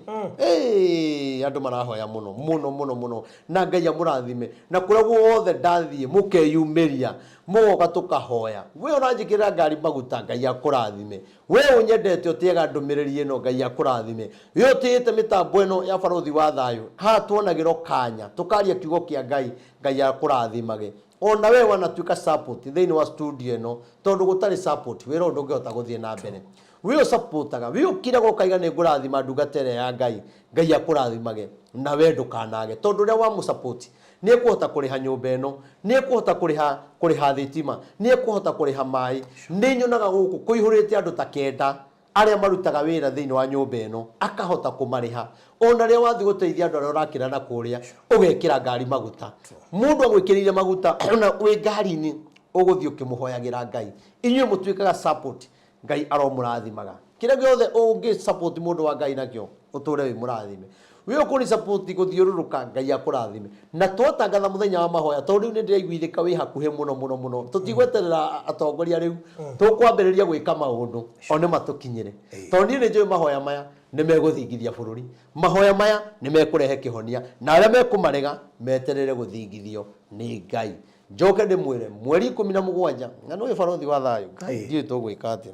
andũ marahoya mũno mũno mũno mũno, na Ngai amũrathime. Na kũrĩa guothe ndathiĩ mũkeyumĩria, mũgoka tũkahoya. We ũranjĩkĩrĩra ngari maguta, Ngai akũrathime. We ũnyendete ũtĩaga ndũmĩrĩri ĩno, Ngai akũrathime. We ũtĩĩte mĩtambo ĩno ya Barũthi wa Thayũ, haha tuonagĩrwo kanya tũkaria kiugo kĩa Ngai, Ngai akũrathimage. Ona we wanatuĩka support thĩinĩ wa studio ĩno, tondũ gũtarĩ support wĩra ũyũ ndũngĩhota gũthiĩ na mbere. We ũsupportaga, we ũkiraga ũkaiga nĩ ngũrathima ndungata ĩrĩa ya Ngai, Ngai akũrathimage na we ndũkanage, tondũ ũrĩa wamũsupport nĩ ekũhota kũrĩha nyũmba ĩno, nĩ ekũhota kũrĩha kũrĩha thitima, nĩ ekũhota kũrĩha maĩ. Nĩ nyonaga gũkũ kũihũrĩte andũ ta 9 arĩa marutaga wĩra thĩinĩ wa nyũmba ĩno, akahota kũmarĩha. Ona rĩrĩa wathiĩ gũteithia andũ arĩa ũrakĩra na kũrĩa, ũgekĩra ngari maguta. Mũndũ agwĩkĩrĩire maguta, ona wĩ ngari-inĩ ũgũthiĩ ũkĩmũhoyagĩra Ngai. Inyuĩ mũtuĩkaga support, Ngai aromũrathimaga. Kĩrĩa gĩothe ũngĩ support mũndũ wa Ngai nakĩo, ũtũre wĩ mũrathime. We ũkũni support gũthiũrũrũka, Ngai akũrathime. Na twatangatha mũthenya wa mahoya, tondũ rĩu nĩ ndĩraiguithĩka wĩ hakuhĩ mũno mũno mũno. Tũtigweterera atongoria rĩu, tũkwambĩrĩria gwĩka maũndũ o nĩ matũkinyĩre. Tondũ niĩ nĩ njũĩ mahoya maya nĩ megũthingithia bũrũri. Mahoya maya nĩ mekũrehe kĩhonia, na arĩa mekũmarega meterere gũthingithio nĩ Ngai. Njoke ndĩmwĩre mweri 17, na nĩ Barũthi wa Thayũ, Ngai ndiũĩ tũgwĩka atĩa.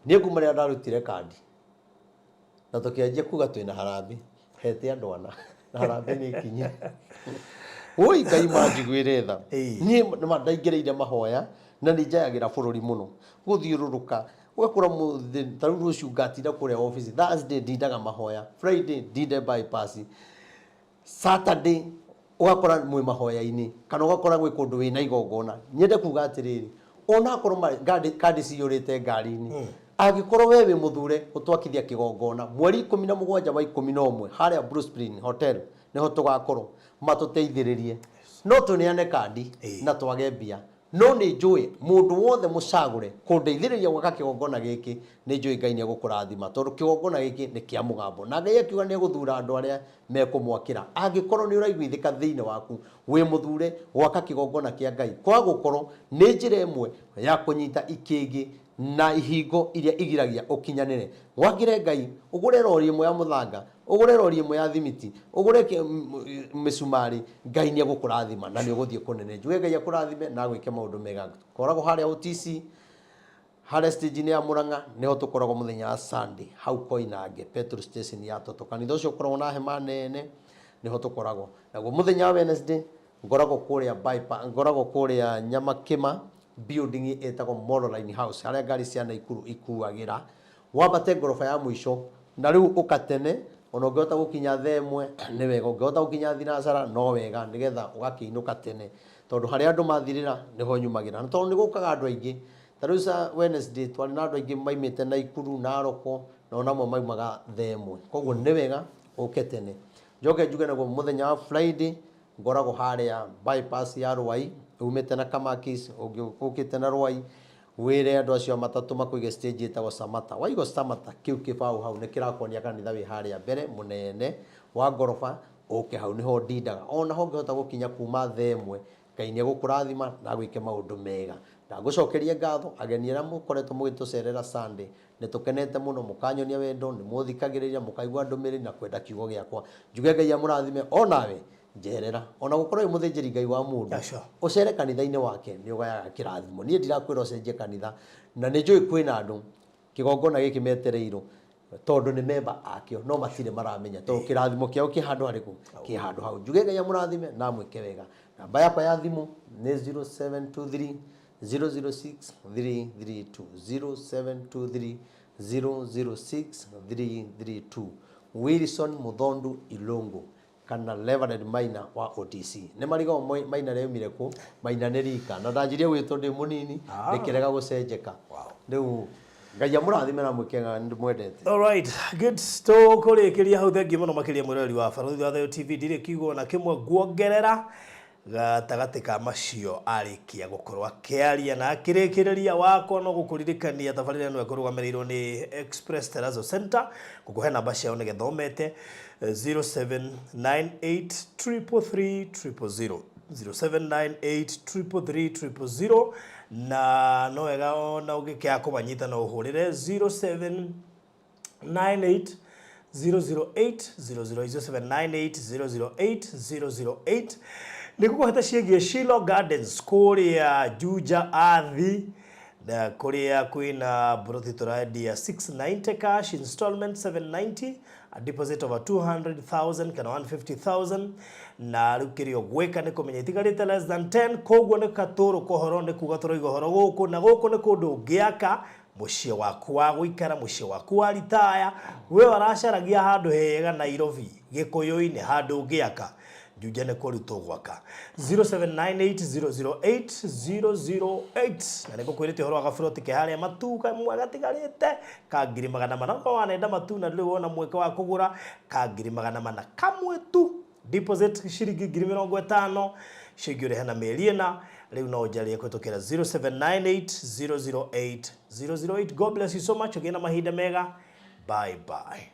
Niĩ kuma rĩrĩa ndarutire kandi na tũkĩanjia kuga twĩna harambee, hete andũ ana na harambee nĩ ĩkinye. Woi Ngai manjiguĩre tha. Niĩ nĩma ndaingĩrĩire mahoya na nĩ njayagĩra bũrũri mũno, gũthiũrũrũka ũgakora mũthĩ ta rĩu rũciũ ngatinda kũrĩa office, Thursday ndindaga mahoya, Friday ndinde bypass, Saturday ũgakora mwĩ mahoya-inĩ kana ũgakora gwĩ kũndũ wĩna igongona. Nyende kuga atĩrĩrĩ, ona akorwo kandi ciyũrĩte ngari-inĩ, angĩkorwo we wĩ mũthure gũtwakithia kĩgongona mweri 17 wa 11 harĩa Blue Spring Hotel nĩho tũgakorwo, matũteithĩrĩrie. No tũneane kandi na twage mbia, no nĩ njũĩ mũndũ wothe mũcagũre kũndeithĩrĩria gwaka kĩgongona gĩkĩ, nĩ njũĩ Ngai nĩ egũkũrathima, tondũ kĩgongona gĩkĩ nĩ kĩa mũgambo. Na Ngai akiuga nĩ egũthura andũ arĩa mekũmwakĩra. Angĩkorwo nĩ ũraiguithĩka thĩinĩ waku wĩ mũthure gwaka kĩgongona kĩa Ngai, kwaga gũkorwo nĩ njĩra ĩmwe ya kũnyita ikĩngĩ na ihingo iria igiragia ũkinyanĩre. Gwakĩre Ngai, ũgũre rori ĩmwe ya mũthanga, ũgũre rori ĩmwe ya thimiti, ũgũre mĩcumarĩ, Ngai nĩ egũkũrathima na nĩ ũgũthiĩ kũnene. Njuge Ngai akũrathime na agwĩke maũndũ mega. Koragwo harĩa OTC, harĩa stage-inĩ ya Murang'a, nĩho tũkoragwo mũthenya wa Sunday, hau Koinange, petrol station ya Toto. Kanitha ũcio ũkoragwo na hema nene, nĩho tũkoragwo. Naguo mũthenya wa Wednesday, ngoragwo kũrĩa bypass, ngoragwo kũrĩa Nyamakĩma, building ĩtagwo Moroline House, harĩa ngari cia Naikuru ikuagĩra. Wambate ngoroba ya mũico, na rĩu ũka tene, ona ũngĩhota gũkinya thaa 1 nĩ wega, ũngĩhota gũkinya thinacara no wega, nĩgetha ũgakĩinũka tene. Tondũ harĩa andũ mathirĩra nĩho nyumagĩra. Na tondũ nĩ gũkaga andũ aingĩ, ta rĩu Wednesday twarĩ na andũ aingĩ maimĩte Naikuru, Narok, na ona amwe maumaga thaa 1. Koguo nĩ wega ũke tene. Njoke njuge naguo mũthenya wa Friday, ngoragwo harĩa bypass ya Ruai, umĩte na Kamakis, ũkĩte na Ruai, wĩre andũ acio a matatũ makũige stage ĩtagwo Samata. Waigwo Samata, kĩu kĩbaũ hau nĩ kĩrakuonia kanitha wĩ harĩa mbere mũnene wa ngoroba, ũke hau nĩho ndindaga. Ona ho ũngĩhota gũkinya kuma thaa 1, Ngai nĩ egũkũrathima na agwĩke maũndũ mega. Ndagũcokeria ngatho ageni arĩa mũkoretwo mũgĩtũcerera Sunday, nĩ tũkenete mũno, mũkanyonia wendo, nĩ mũthikagĩrĩria, mũkaigua ndũmĩrĩri na kwenda kiugo gĩakwa. Njuge Ngai amũrathime onawe njerera, ona gũkorwo wĩ mũthĩnjĩri Ngai wa mũndũ, ũcere kanitha-inĩ wake nĩ ũgayaga kĩrathimo. Niĩ ndirakwĩra ũcenjie kanitha, na nĩ njũĩ kwĩna andũ kĩgongona gĩkĩ metereirwo tondũ nĩ memba akĩo, no matirĩ maramenya tondũ kĩrathimo kĩao kĩ handũ harĩkũ, kĩ handũ hau. Njuge Ngai amũrathime na amwĩke wega. Namba yakwa ya thimũ nĩ 0723 006 332, 0723 006 332. Wilson Muthondu Ilungu kana Reverend Maina wa OTC. Nĩ marigagwo Maina rĩaumire kũ, Maina nĩ rika, na ndanjirie gwĩtwo ndĩ mũnini, rĩkĩrega gũcenjeka. Rĩu Ngai amũrathime na mwĩke wega, nĩ ndĩmwendete. All right, good. Tũkũrĩkĩria hau. Thengiũ mũno makĩria mwĩroreri wa Barũthi wa Thayũ TV. Ndirĩ kiugo ona kĩmwe nguongerera gatagatĩ ka macio arĩkia gũkorwo akĩaria na akĩrĩkĩrĩria. Wakwa no gũkũririkania tabarĩra ĩno ĩkũrũgamĩrĩirwo nĩ Express Terrazzo Center, ngũkũhe namba ciao nĩgetha ũmete 0798 333 000, 0798 333 000, na no wega ona ũngĩkĩaga kũmanyita no ũhũrĩre 0798 008 00, 0798 008 008. Nĩ ngũkũhete ciĩgiĩ Shilo Gardens kũrĩa Juja Athi, na kũrĩa kwĩna mburoti tũrendia 690 cash, installment 790, a deposit of a 200,000 kana 150,000. Na rĩu kĩrĩa ũgwĩka nĩ kũmenya itigarĩte less than 10, koguo nĩ katũrũ kohoro, nĩ kuga tũroiga ũhoro gũkũ na gũkũ nĩ kũndũ ũngĩaka mũciĩ waku wa gũikara, mũciĩ waku wa ritaya. We ũracaragia handũ hega Nairobi Gĩkũyũ-inĩ, handũ ũngĩaka Juja nĩ kũrĩ tũgwaka 0798008008. Na nĩ ngũkwĩrĩte ũhoro wa gaburoti ke harĩa Matu kamwe gatigarĩte ka 400,000. No wanenda Matu na ndũrĩ wona mweke wa kũgũra, ka 400,000 kamwe tu, deposit ciringi 50,000, icio ingĩ ũrĩhe na mĩeri 4. Rĩu no ũnjarĩe kũhĩtũkĩra 0798 008 008. God bless you so much. Ũgĩe na mahinda mega. Bye bye.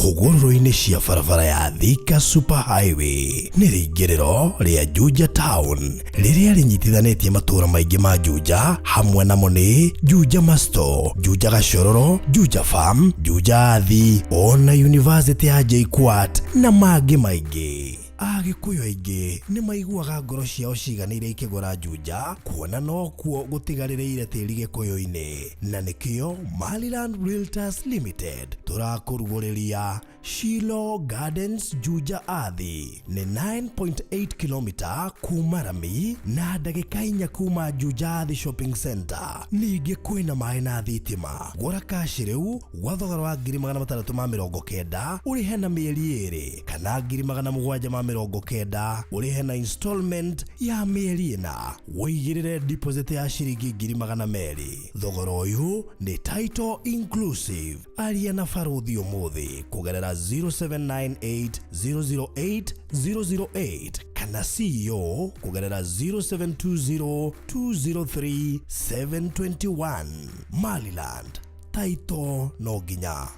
Hũgũrũrũ-inĩ cia barabara ya Thika Super Highway nĩ rĩingĩrĩro rĩa Juja Town rĩrĩa rĩnyitithanĩtie matũũra maingĩ ma Juja, hamwe namo nĩ Juja Masto, Juja Gacororo, Juja Farm, Juja Athi, ona University ya JKUAT na mangĩ maingĩ. Agĩkũyũ aingĩ nĩ maiguaga ngoro ciao ciganĩire ikĩgũra Juja, kuona nokuo gũtigarĩrĩire tĩri Gĩkũyũ-inĩ, na nĩkĩo Maryland Realtors Limited tũrakũrugũrĩria Shilo Gardens Juja Athi. Nĩ 9.8 km kuma rami na ndagĩka 4 kuma Juja Athi Shopping Center. Ningĩ kwĩna maĩ na thitima. Gũra kashi rĩu gwa thogora wa 690,000 ũrĩhe na mĩeri 2, kana 790,000 ũrĩhe na installment ya mĩeri 4, wĩigĩrĩre deposit ya ciringi 200,000. Thogora ũyũ nĩ title inclusive. Aria na barũthi ũmũthĩ kũgerera 0798 008 008 kana CEO kũgerera 0720 203 721. Maryland title no nginya.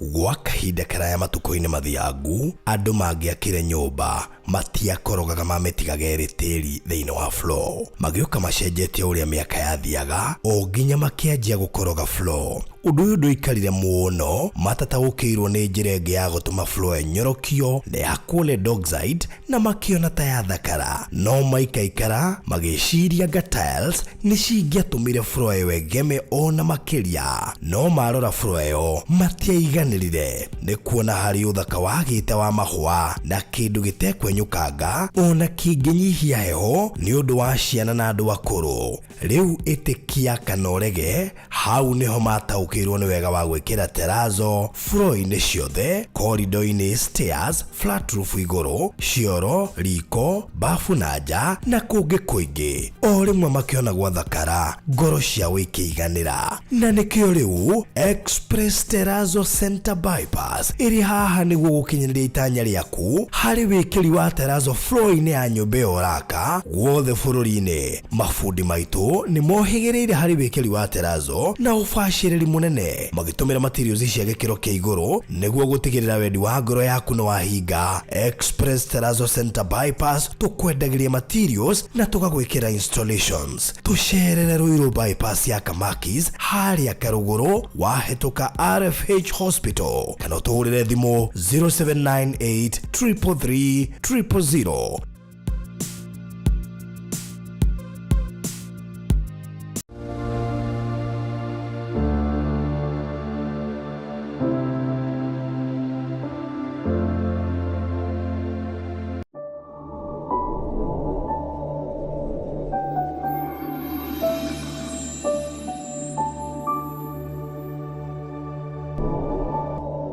Gwa kahinda karaya matukũ-inĩ mathiangu, andũ mangĩakire nyũmba matiakorogaga, mamĩtigaga ĩrĩ tĩri thĩinĩ wa floor. Magĩũka macenjetie ũrĩa mĩaka yathiaga, o nginya makĩanjia gũkoroga floor. Ũndũ ũyũ ndũikarire mũno, matataũkĩirwo nĩ njĩra ĩngĩ ya gũtũma floor ĩnyorokio na ĩhakwo lead oxide, na makĩona ta yathakara. No maikaikara magĩciria nga tiles nĩ cingĩatũmire floor ĩyo ĩgeme ona makĩria. No marora floor ĩyo matiaiganĩrire nĩ kuona harĩ ũthaka wagĩte wa mahũa na kĩndũ gĩtekwenyũkanga ona kĩngĩnyihia heho nĩ ũndũ wa ciana na andũ akũrũ. Rĩu ĩtĩkia kana ũrege, hau nĩho mataũkĩirwo nĩ wega wa gwĩkĩra terrazzo floor-inĩ ciothe, corridor-inĩ, stairs, flat roof igũrũ, cioro, riko, bafu na nja na kũngĩ kũingĩ. O rĩmwe makĩona gwathakara, ngoro ciao ikĩiganĩra. Na nĩkĩo rĩu Express Terrazzo Center Bypass ĩrĩ haha nĩguo gũkinyanĩria itanya rĩaku harĩ wĩkĩri wa wa terazo floor-inĩ ya nyũmba ĩyo ũraka guothe bũrũri-inĩ. Mabundi maitũ nĩ mohĩgĩrĩire harĩ wĩkĩri wa terazo na ũbacĩrĩri mũnene magĩtũmĩra materials cia gĩkĩro kĩa igũrũ nĩguo gũtigĩrĩra wendi wa ngoro yaku nĩ wahinga. Express Terazo Center Bypass tũkwendagĩria materials na tũgagwĩkĩra installations. Tũcerere Ruiru Bypass ya Kamakis harĩa Karũgũrũ wahĩtũka RFH Hospital kana ũtũhũrĩre thimũ 0798 333 000.